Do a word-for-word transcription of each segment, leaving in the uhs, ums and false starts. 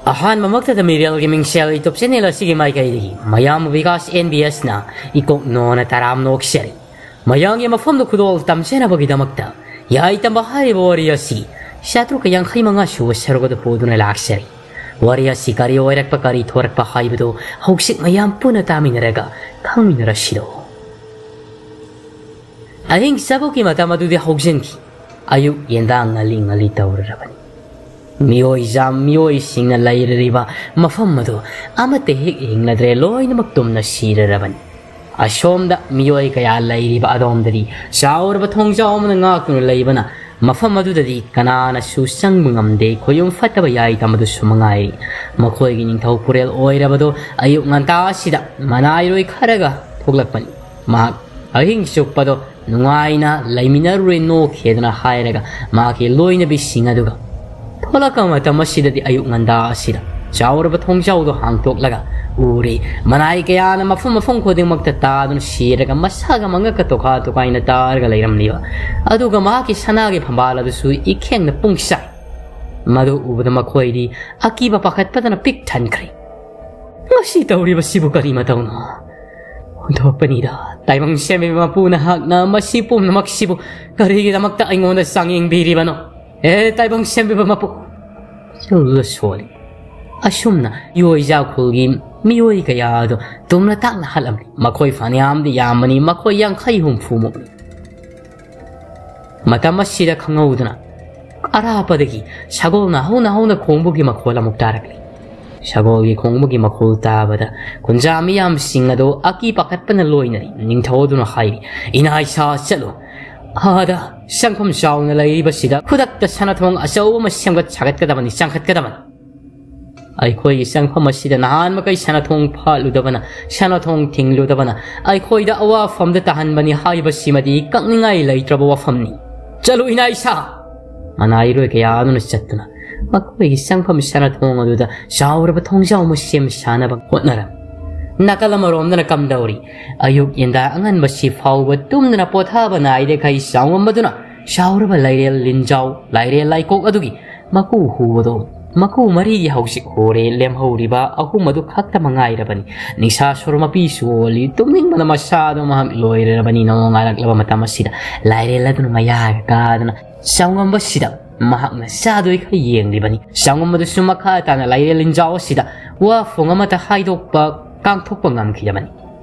ꯑꯍꯥꯟꯕꯃꯛꯇꯗ ꯃꯤꯔꯦꯜꯒꯤ ꯃꯤꯡꯁꯦꯜ YouTube channel ꯑꯁꯤꯒꯤ ꯃꯥꯏꯀꯩꯗꯒꯤ ꯃꯌꯥꯝ ꯕꯤꯀꯥꯁ NBS ꯅ ꯏꯀꯣꯛ ꯅꯣꯅ ꯇꯔꯥꯝ ꯅꯣꯛꯆꯔꯤ꯫ ꯃꯌꯥꯝꯒꯤ ꯃꯐꯝꯗ ꯈꯨꯗꯣꯜ ꯇꯝꯖꯅꯕꯒꯤꯗꯃꯛꯇ ꯌꯥꯏ ꯇꯝꯕ ꯍꯥꯏꯔꯤꯕ ꯋꯥꯔꯤ ꯑꯁꯤ ꯆꯥꯇ꯭ꯔꯨꯛꯀ ꯌꯥꯡꯈꯩ ꯃꯉꯥ ꯁꯨꯕ ꯁꯔꯨꯛ ꯑꯗꯨ ꯄꯨꯗꯨꯅ ꯂꯥꯛꯆꯔꯤ꯫ ꯋꯥꯔꯤ ꯑꯁꯤ ꯀꯔꯤ ꯑꯣꯏꯔꯛꯄ, ꯀꯔꯤ ꯊꯣꯔꯛꯄ ꯍꯥꯏꯕꯗꯨ ꯍꯧꯖꯤꯛ ꯃꯌꯥꯝ ꯄꯨꯟꯅ ꯇꯥꯃꯤꯟꯅꯔꯒ ꯈꯪꯃꯤꯟꯅꯔꯁꯤꯔꯣ꯫ ꯑꯍꯤꯡ ꯆꯥꯕꯣꯛꯀꯤ ꯃꯇꯝ ꯑꯗꯨꯗꯤ ꯍꯧꯖꯤꯟꯈꯤ꯫ ꯑꯌꯨꯛ ꯌꯦꯟꯗꯥꯡ ꯉꯜꯂꯤ ꯉꯜꯂꯤ ꯇꯧꯔꯔꯕꯅꯤ꯫ ꯃꯤꯑꯣꯏ ꯖꯥꯝ ꯃꯤꯑꯣꯏꯁꯤꯡꯅ ꯂꯩꯔꯤꯕ ꯃꯐꯝ ꯑꯗꯨ ꯑꯃꯠꯇ ꯍꯦꯛ ꯍꯤꯡꯅꯗ꯭ꯔꯦ, ꯂꯣꯏꯅꯃꯛ ꯇꯨꯝꯅ ꯁꯤꯔꯔꯕꯅꯤ꯫ ꯑꯁꯣꯝꯗ ꯃꯤꯑꯣꯏ ꯀꯌꯥ ꯂꯩꯔꯤꯕ ꯑꯗꯣꯝꯗꯗꯤ ꯆꯥꯎꯔꯕ ꯊꯣꯡꯖꯥꯎ ꯑꯃꯅ ꯉꯥꯛꯇꯨꯅ ꯂꯩꯕꯅ ꯃꯐꯝ ꯑꯗꯨꯗꯗꯤ ꯀꯅꯥꯅꯁꯨ ꯆꯪꯕ ꯉꯝꯗꯦ꯫ ꯈꯣꯌꯨꯝ ꯐꯠꯇꯕ ꯌꯥꯏ ꯇꯝꯕꯗꯨꯁꯨ ꯃꯉꯥꯏꯔꯤ꯫ ꯃꯈꯣꯏꯒꯤ ꯅꯤꯡꯊꯧ ꯄꯨꯔꯦꯜ ꯑꯣꯏꯔꯕꯗꯣ ꯑꯌꯨꯛ ꯉꯟꯇꯥ ꯑꯁꯤꯗ ꯃꯅꯥꯏꯔꯣꯏ ꯈꯔꯒ ꯊꯣꯛꯂꯛꯄꯅꯤ꯫ ꯃꯍꯥꯛ ꯑꯍꯤꯡ ꯆꯨꯞꯄꯗꯣ ꯅꯨꯡꯉꯥꯏꯅ ꯂꯩꯃꯤꯟꯅꯔꯨꯔꯦ ꯅꯣꯛꯈꯤꯗꯅ ꯍꯥꯏꯔꯒ ꯃꯍꯥꯛꯀꯤ ꯂꯣꯏꯅꯕꯤꯁꯤꯡ ꯑꯗꯨꯒ ꯊꯣꯛꯂꯛꯄ ꯃꯇꯝ ꯑꯁꯤꯗꯗꯤ ꯑꯌꯨꯛ ꯉꯟꯗꯥ ꯑꯁꯤꯗ ꯆꯥꯎꯔꯕ ꯊꯣꯡꯖꯥꯎꯗꯣ ꯍꯥꯡꯇꯣꯛꯂꯒ ꯎꯔꯦ꯫ ꯃꯅꯥꯏ ꯀꯌꯥꯅ ꯃꯐꯝ ꯃꯐꯝ ꯈꯨꯗꯤꯡꯃꯛꯇ ꯇꯥꯗꯨꯅ ꯁꯤꯔꯒ ꯃꯁꯥꯒ ꯃꯉꯛꯀ ꯇꯣꯈꯥ ꯇꯣꯈꯥꯏꯅ ꯇꯥꯔꯒ ꯂꯩꯔꯝꯂꯤꯕ ꯑꯗꯨꯒ ꯃꯍꯥꯛꯀꯤ ꯁꯅꯥꯒꯤ ꯐꯝꯕꯥꯜ ꯑꯗꯨꯁꯨ ꯏꯈꯦꯡꯅ ꯄꯨꯡꯁꯥꯏ꯫ ꯃꯗꯨ ꯎꯕꯗ ꯃꯈꯣꯏꯗꯤ ꯑꯀꯤꯕ ꯄꯥꯈꯠꯄꯗꯅ ꯄꯤꯛ ꯊꯟꯈ꯭ꯔꯦ꯫ ꯃꯁꯤ ꯇꯧꯔꯤꯕꯁꯤꯕꯨ ꯀꯔꯤ ꯃꯇꯧꯅꯣ? ꯑꯣꯟꯊꯣꯛꯄꯅꯤꯗ, ꯇꯥꯏꯕꯪ ꯁꯦꯝꯕꯤꯕ ꯃꯄꯨ ꯅꯍꯥꯛꯅ ꯃꯁꯤ ꯄꯨꯝꯅꯃꯛꯁꯤꯕꯨ ꯀꯔꯤꯒꯤꯗꯃꯛꯇ ꯑꯩꯉꯣꯟꯗ ꯆꯥꯡꯌꯦꯡꯕꯤꯔꯤꯕꯅꯣ? ꯑꯦ, ꯇꯥꯏꯕꯪ ꯁꯦꯝꯕꯤꯕ ꯃꯄꯨ! ꯆꯨꯜꯗ ꯁꯣꯜꯂꯤ꯫ ꯑꯁꯨꯝꯅ ꯌꯣꯏꯖꯥ ꯈꯨꯜꯒꯤ ꯃꯤꯑꯣꯏ ꯀꯌꯥ ꯑꯗꯨ ꯇꯨꯝꯅ ꯇꯥꯛꯅ ꯍꯥꯠꯂꯝꯃꯤ꯫ ꯃꯈꯣꯏ ꯐꯅꯌꯥꯝꯗꯤ ꯌꯥꯝꯕꯅꯤ, ꯃꯈꯣꯏ ꯌꯥꯡꯈꯩ ꯍꯨꯝꯐꯨꯃꯨꯛꯅꯤ꯫ ꯃꯇꯝ ꯑꯁꯤꯗ ꯈꯪꯍꯧꯗꯅ ꯑꯔꯥꯞꯄꯗꯒꯤ ꯁꯒꯣꯜꯅ ꯍꯧꯅ ꯍꯧꯅ ꯈꯣꯡꯕꯒꯤ ꯃꯈꯣꯜ ꯑꯃꯨꯛ ꯇꯥꯔꯛꯂꯤ꯫ ꯁꯒꯣꯜꯒꯤ ꯈꯣꯡꯕꯒꯤ ꯃꯈꯣꯜ ꯇꯥꯕꯗ ꯈꯨꯟꯖꯥ ꯃꯤꯌꯥꯝꯁꯤꯡ ꯑꯗꯨ ꯑꯀꯤ ꯄꯥꯈꯠꯄꯅ ꯂꯣꯏꯅꯔꯤ꯫ ꯅꯤꯡꯊꯧ ꯑꯗꯨꯅ ꯍꯥꯏꯔꯤ, "ꯏꯅꯥ ꯏꯁꯥ ꯆꯠꯂꯨ꯫ ꯑꯥꯗ ꯁꯪꯐꯝ ꯆꯥꯎꯅ ꯂꯩꯔꯤꯕꯁꯤꯗ ꯈꯨꯗꯛꯇ ꯁꯅꯥꯊꯣꯡ ꯑꯆꯧꯕ ꯑꯃ ꯁꯦꯝꯒꯠ ꯁꯥꯒꯠꯀꯗꯕꯅꯤ, ꯆꯪꯈꯠꯀꯗꯕꯅꯤ꯫ ꯑꯩꯈꯣꯏꯒꯤ ꯆꯪꯐꯝ ꯑꯁꯤꯗ ꯅꯍꯥꯟ ꯃꯈꯩ ꯁꯅꯥꯊꯣꯡ ꯐꯥꯠꯂꯨꯗꯕꯅ, ꯁꯅꯥꯊꯣꯡ ꯊꯤꯡꯂꯨꯗꯕꯅ ꯑꯩꯈꯣꯏꯗ ꯑꯋꯥꯐꯝꯗ ꯇꯥꯍꯟꯕꯅꯤ ꯍꯥꯏꯕꯁꯤꯃꯗꯤ ꯀꯛꯅꯤꯡꯉꯥꯏ ꯂꯩꯇ꯭ꯔꯕ ꯋꯥꯐꯝꯅꯤ꯫ ꯆꯠꯂꯨ, ꯏꯅꯥ ꯏꯁꯥ!" ꯃꯅꯥꯏꯔꯣꯏ ꯀꯌꯥ ꯑꯗꯨꯅ ꯆꯠꯇꯨꯅ ꯃꯈꯣꯏꯒꯤ ꯆꯪꯐꯝ ꯁꯅꯥꯊꯣꯡ ꯑꯗꯨꯗ ꯆꯥꯎꯔꯕ ꯊꯣꯡꯖꯥꯎ ꯑꯃ ꯁꯦꯝ ꯁꯥꯅꯕ ꯍꯣꯠꯅꯔꯝꯃꯤ꯫ ꯅꯥꯀꯜ ꯑꯃꯔꯣꯝꯗꯅ ꯀꯝꯗꯧꯔꯤ? ꯑꯌꯨꯛ ꯌꯦꯟꯗꯥ ꯑꯉꯟꯕꯁꯤ ꯐꯥꯎꯕ ꯇꯨꯝꯗꯅ ꯄꯣꯊꯥꯕ ꯅꯥꯏꯗꯦ ꯈꯩ ꯆꯥꯎꯉꯝꯕꯗꯨꯅ ꯆꯥꯎꯔꯕ ꯂꯥꯏꯔꯦꯜ ꯂꯤꯟꯖꯥꯎ, ꯂꯥꯏꯔꯦꯜ ꯂꯥꯏꯀꯣꯛ ꯑꯗꯨꯒꯤ ꯃꯀꯨ ꯍꯨꯕꯗꯣ ꯃꯀꯨ ꯃꯔꯤꯒꯤ ꯍꯧꯖꯤꯛ ꯍꯣꯔꯦ ꯂꯦꯝꯍꯧꯔꯤꯕ ꯑꯍꯨꯝ ꯑꯗꯨ ꯈꯛꯇ ꯃꯉꯥꯏꯔꯕꯅꯤ꯫ ꯅꯤꯡꯁꯥ ꯁꯣꯔ ꯃꯄꯤ ꯁꯣꯜꯂꯤ, ꯇꯨꯝꯅꯤꯡꯕꯅ ꯃꯁꯥꯗꯣ ꯃꯍꯥꯛ ꯂꯣꯏꯔꯔꯕꯅꯤ꯫ ꯅꯣꯡꯉꯥꯜꯂꯛꯂꯕ ꯃꯇꯝ ꯑꯁꯤꯗ ꯂꯥꯏꯔꯦꯜ ꯑꯗꯨꯅ ꯃꯌꯥꯒ ꯀꯥꯗꯅ ꯆꯥꯎꯉꯝꯕꯁꯤꯗ ꯃꯍꯥꯛꯅ ꯆꯥꯗꯣꯏ ꯈꯔ ꯌꯦꯡꯂꯤꯕꯅꯤ꯫ ꯆꯥꯎꯉꯝꯕꯗꯨꯁꯨ ꯃꯈꯥ ꯇꯥꯅ ꯂꯥꯏꯔꯦꯜ ꯂꯤꯟꯖꯥꯎ ꯑꯁꯤꯗ ꯋꯥꯐꯣꯡ ꯑꯃꯠꯇ ꯍꯥꯏꯗꯣꯛꯄ ꯀꯥꯡꯊꯣꯛꯄ ꯉꯝꯈꯤꯗꯕꯅꯤ꯫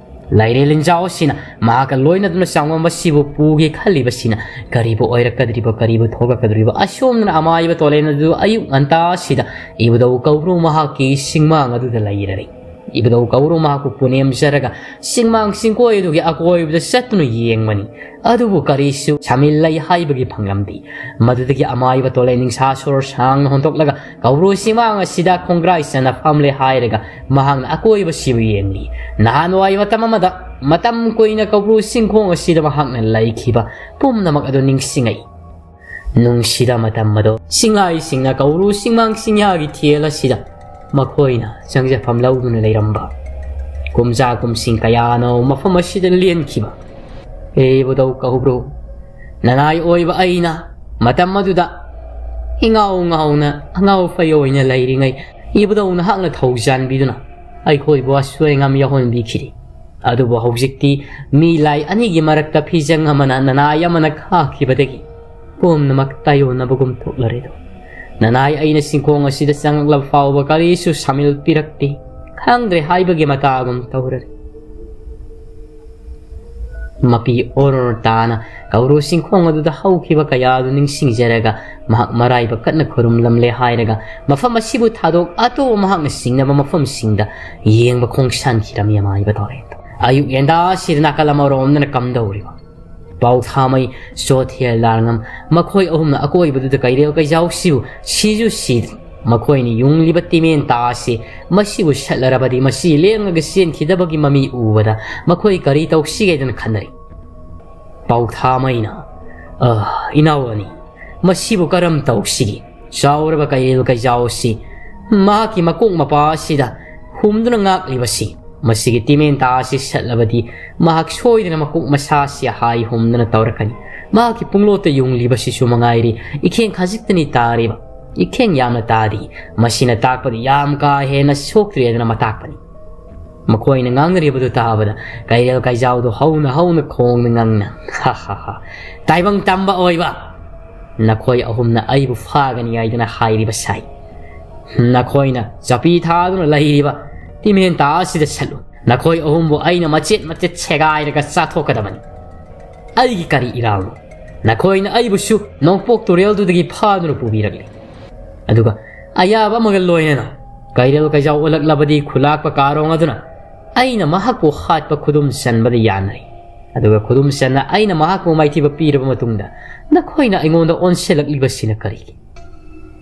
ꯂꯥꯏꯔꯦꯜ ꯂꯤꯟꯖꯥꯎ ꯑꯁꯤꯅ ꯃꯍꯥꯛꯀ ꯂꯣꯏꯅꯗꯨꯅ ꯆꯥꯡꯕꯝ ꯑꯁꯤꯕꯨ ꯄꯨꯒꯦ ꯈꯜꯂꯤꯕꯁꯤꯅ ꯀꯔꯤꯕꯨ ꯑꯣꯏꯔꯛꯀꯗꯧꯔꯤꯕ, ꯀꯔꯤꯕꯨ ꯊꯣꯛꯂꯛꯀꯗꯧꯔꯤꯕ? ꯑꯁꯣꯝꯗꯅ ꯑꯃꯥꯏꯕ ꯇꯣꯂꯦꯟ ꯑꯗꯨ ꯑꯌꯨꯛ ꯉꯟꯇꯥ ꯑꯁꯤꯗ ꯏꯕꯨꯙꯧ ꯀꯧꯕ꯭ꯔꯨ ꯃꯍꯥꯛꯀꯤ ꯁꯤꯡꯃꯥꯡ ꯑꯗꯨꯗ ꯂꯩꯔꯔꯦ꯫ ꯏꯕꯨꯙꯧ ꯀꯧꯕ꯭ꯔꯨ ꯃꯍꯥꯛꯄꯨ ꯄꯨꯅꯦꯝꯖꯔꯒ ꯁꯤꯡꯃꯥꯡ ꯁꯤꯡꯀꯣꯏ ꯑꯗꯨꯒꯤ ꯑꯀꯣꯏꯕꯗ ꯆꯠꯇꯨꯅ ꯌꯦꯡꯕꯅꯤ꯫ ꯑꯗꯨꯕꯨ ꯀꯔꯤꯁꯨ ꯁꯥꯃꯤꯜ ꯂꯩ ꯍꯥꯏꯕꯒꯤ ꯐꯪꯂꯝꯗꯦ꯫ ꯃꯗꯨꯗꯒꯤ ꯑꯃꯥꯏꯕ ꯇꯣꯂꯦꯟ ꯅꯤꯡꯁꯥ ꯁꯣꯔ ꯁꯥꯡꯅ ꯍꯣꯟꯗꯣꯛꯂꯒ ꯀꯧꯕ꯭ꯔꯨ ꯁꯤꯡꯃꯥꯡ ꯑꯁꯤꯗ ꯈꯣꯡꯒ꯭ꯔꯥꯏ ꯆꯟꯅ ꯐꯝꯂꯦ ꯍꯥꯏꯔꯒ ꯃꯍꯥꯛꯅ ꯑꯀꯣꯏꯕꯁꯤꯕꯨ ꯌꯦꯡꯂꯤ꯫ ꯅꯍꯥꯟꯋꯥꯏ ꯃꯇꯝ ꯑꯃꯗ ꯃꯇꯝ ꯀꯨꯏꯅ ꯀꯧꯕ꯭ꯔꯨ ꯆꯤꯡꯈꯣꯡ ꯑꯁꯤꯗ ꯃꯍꯥꯛꯅ ꯂꯩꯈꯤꯕ ꯄꯨꯝꯅꯃꯛ ꯑꯗꯨ ꯅꯤꯡꯁꯤꯡꯉꯛꯏ꯫ ꯅꯨꯡꯁꯤꯗ ꯃꯇꯝ ꯑꯗꯣ꯫ ꯁꯤꯡꯂꯥꯏꯁꯤꯡꯅ ꯀꯧꯕ꯭ꯔꯨ ꯁꯤꯡꯃꯥꯡ ꯁꯤꯡꯌꯥꯒꯤ ꯊꯦꯜ ꯑꯁꯤꯗ ꯃꯈꯣꯏꯅ ꯆꯪꯖꯐꯝ ꯂꯧꯗꯨꯅ ꯂꯩꯔꯝꯕ ꯀꯨꯝꯖꯥ ꯀꯨꯝꯁꯤꯡ ꯀꯌꯥꯅ ꯃꯐꯝ ꯑꯁꯤꯗ ꯂꯦꯟꯈꯤꯕ꯫ ꯍꯦ ꯏꯕꯨꯙꯧ ꯀꯧꯕ꯭ꯔꯨ, ꯅꯅꯥꯏ ꯑꯣꯏꯕ ꯑꯩꯅ ꯃꯇꯝ ꯑꯗꯨꯗ ꯏꯉꯥꯎ ꯉꯥꯎꯅ ꯑꯉꯥꯎ ꯐꯩ ꯑꯣꯏꯅ ꯂꯩꯔꯤꯉꯩ ꯏꯕꯨꯙꯧ ꯅꯍꯥꯛꯅ ꯊꯧꯖꯥꯟꯕꯤꯗꯨꯅ ꯑꯩꯈꯣꯏꯕꯨ ꯑꯁꯣꯏ ꯑꯉꯥꯝ ꯌꯥꯎꯍꯟꯕꯤꯈꯤꯔꯦ꯫ ꯑꯗꯨꯕꯨ ꯍꯧꯖꯤꯛꯇꯤ ꯃꯤ ꯂꯥꯏ ꯑꯅꯤꯒꯤ ꯃꯔꯛꯇ ꯐꯤꯖꯪ ꯑꯃꯅ ꯅꯅꯥꯏ ꯑꯃꯅ ꯈꯥꯛꯈꯤꯕꯗꯒꯤ ꯄꯨꯝꯅꯃꯛ ꯇꯥꯏꯌꯣꯟꯅꯕꯒꯨꯝ ꯊꯣꯛꯂꯔꯦꯗꯣ꯫ ꯅꯅꯥꯏ ꯑꯩꯅ ꯆꯤꯡꯈꯣꯡ ꯑꯁꯤꯗ ꯆꯪꯂꯛꯂꯕ ꯐꯥꯎꯕ ꯀꯔꯤꯁꯨ ꯁꯥꯃꯤꯜ ꯄꯤꯔꯛꯇꯦ꯫ ꯈꯪꯗ꯭ꯔꯦ ꯍꯥꯏꯕꯒꯤ ꯃꯇꯥꯒꯨꯝ ꯇꯧꯔꯔꯦ꯫ ꯃꯄꯤ ꯑꯣꯔꯣꯔ ꯇꯥꯅ ꯀꯧꯕ꯭ꯔꯨ ꯆꯤꯡꯈꯣꯡ ꯑꯗꯨꯗ ꯍꯧꯈꯤꯕ ꯀꯌꯥ ꯑꯗꯨ ꯅꯤꯡꯁꯤꯡꯖꯔꯒ ꯃꯍꯥꯛ ꯃꯔꯥꯏꯕꯛ ꯀꯠꯅ ꯈꯨꯔꯨꯝꯂꯝꯂꯦ ꯍꯥꯏꯔꯒ ꯃꯐꯝ ꯑꯁꯤꯕꯨ ꯊꯥꯗꯣꯛ ꯑꯇꯣꯞꯄ ꯃꯍꯥꯛꯅ ꯁꯤꯡꯅꯕ ꯃꯐꯝꯁꯤꯡꯗ ꯌꯦꯡꯕ ꯈꯣꯡꯁꯥꯟꯈꯤꯔꯝꯃꯤ ꯑꯃꯥꯏꯕ ꯇꯣꯔꯦꯟꯗꯣ꯫ ꯑꯌꯨꯛ ꯌꯦꯟꯗꯥ ꯑꯁꯤꯗ ꯅꯥꯀꯜ ꯑꯃꯔꯣꯝꯗꯅ ꯀꯝꯗꯧꯔꯤꯕ? ꯄꯥꯎꯊꯥꯃꯩ, ꯆꯣꯊꯦꯜ, ꯂꯥꯔꯉꯝ, ꯃꯈꯣꯏ ꯑꯍꯨꯝꯅ ꯑꯀꯣꯏꯕꯗꯨꯗ ꯀꯩꯔꯦꯜ ꯀꯩꯖꯥꯎꯁꯤꯕꯨ ꯁꯤꯁꯨ ꯁꯤꯗ꯭ꯔꯤ꯫ ꯃꯈꯣꯏꯅ ꯌꯨꯡꯂꯤꯕ ꯇꯤꯃꯦꯟ ꯇꯥ ꯑꯁꯤ ꯃꯁꯤꯕꯨ ꯁꯠꯂꯔꯕꯗꯤ ꯃꯁꯤ ꯂꯦꯡꯉꯒ ꯆꯦꯟꯈꯤꯗꯕꯒꯤ ꯃꯃꯤ ꯎꯕꯗ ꯃꯈꯣꯏ ꯀꯔꯤ ꯇꯧꯁꯤꯒꯦꯗꯅ ꯈꯟꯅꯔꯤ꯫ ꯄꯥꯎꯊꯥꯃꯩꯅ, "ꯑ, ꯏꯅꯥꯎ ꯑꯅꯤ, ꯃꯁꯤꯕꯨ ꯀꯔꯝ ꯇꯧꯁꯤꯒꯦ? ꯆꯥꯎꯔꯕ ꯀꯩꯔꯦꯜ ꯀꯩꯖꯥꯎ ꯑꯁꯤ ꯃꯍꯥꯛꯀꯤ ꯃꯀꯣꯛ ꯃꯄꯥ ꯑꯁꯤꯗ ꯍꯨꯝꯗꯨꯅ ꯉꯥꯛꯂꯤꯕꯁꯤ, ꯃꯁꯤꯒꯤ ꯇꯤꯃꯦꯟ ꯇꯥ ꯑꯁꯤ ꯁꯠꯂꯕꯗꯤ ꯃꯍꯥꯛ ꯁꯣꯏꯗꯅ ꯃꯀꯣꯛ ꯃꯁꯥ ꯑꯁꯤ ꯍꯥꯏ ꯍꯨꯝꯗꯨꯅ ꯇꯧꯔꯛꯀꯅꯤ꯫ ꯃꯍꯥꯛꯀꯤ ꯄꯨꯡꯂꯣꯠꯇ ꯌꯨꯡꯂꯤꯕꯁꯤꯁꯨ ꯃꯉꯥꯏꯔꯤ, ꯏꯈꯦꯡ ꯈꯖꯤꯛꯇꯅꯤ ꯇꯥꯔꯤꯕ꯫ ꯏꯈꯦꯡ ꯌꯥꯝꯅ ꯇꯥꯗꯦ꯫ ꯃꯁꯤꯅ ꯇꯥꯛꯄꯗꯤ ꯌꯥꯝ ꯀꯥ ꯍꯦꯟꯅ ꯁꯣꯛꯇ꯭ꯔꯦꯗꯅ ꯃꯇꯥꯛꯄꯅꯤ꯫ ꯃꯈꯣꯏꯅ ꯉꯥꯡꯅꯔꯤꯕꯗꯨ ꯇꯥꯕꯗ ꯀꯩꯔꯦꯜ ꯀꯩꯖꯥꯎꯗꯨ ꯍꯧꯅ ꯍꯧꯅ ꯈꯣꯡꯅ ꯉꯪꯅ, "ꯍꯥ ꯍꯥ ꯍꯥ, ꯇꯥꯏꯕꯪ ꯇꯝꯕ ꯑꯣꯏꯕ, ꯅꯈꯣꯏ ꯑꯍꯨꯝꯅ ꯑꯩꯕꯨ ꯐꯥꯒꯅꯤ ꯍꯥꯏꯗꯨꯅ ꯍꯥꯏꯔꯤꯕ ꯁꯥꯏ꯫ ꯅꯈꯣꯏꯅ ꯆꯥꯄꯤ ꯊꯥꯗꯨꯅ ꯂꯩꯔꯤꯕ ꯇꯤꯃꯦꯟꯇꯥ ꯑꯁꯤꯗ ꯁꯠꯂꯨ꯫ ꯅꯈꯣꯏ ꯑꯍꯨꯝꯕꯨ ꯑꯩꯅ ꯃꯆꯦꯠ ꯃꯆꯦꯠ ꯁꯦꯒꯥꯏꯔꯒ ꯆꯥꯊꯣꯛꯀꯗꯕꯅꯤ꯫ ꯑꯩꯒꯤ ꯀꯔꯤ ꯏꯔꯥꯜꯅꯣ? ꯅꯈꯣꯏꯅ ꯑꯩꯕꯨꯁꯨ ꯅꯣꯡꯄꯣꯛ ꯇꯨꯔꯦꯜꯗꯨꯗꯒꯤ ꯐꯥꯗꯨꯅ ꯄꯨꯕꯤꯔꯛꯂꯤ꯫ ꯑꯗꯨꯒ ꯑꯌꯥꯕ ꯑꯃꯒ ꯂꯣꯏꯅꯅ ꯀꯩꯔꯦꯜ ꯀꯩꯖꯥꯎ ꯑꯣꯜꯂꯛꯂꯕꯗꯤ ꯈꯨꯂꯥꯛꯄ ꯀꯥꯔꯣꯡ ꯑꯗꯨꯅ ꯑꯩꯅ ꯃꯍꯥꯛꯄꯨ ꯍꯥꯠꯄ ꯈꯨꯗꯨꯝ ꯆꯟꯕꯗ ꯌꯥꯅꯔꯤ꯫ ꯑꯗꯨꯒ ꯈꯨꯗꯨꯝ ꯆꯟꯅ ꯑꯩꯅ ꯃꯍꯥꯛꯄꯨ ꯃꯥꯏꯊꯤꯕ ꯄꯤꯔꯕ ꯃꯇꯨꯡꯗ ꯅꯈꯣꯏꯅ ꯑꯩꯉꯣꯟꯗ ꯑꯣꯟꯁꯤꯜꯂꯛꯂꯤꯕꯁꯤꯅ ꯀꯔꯤꯒꯤ?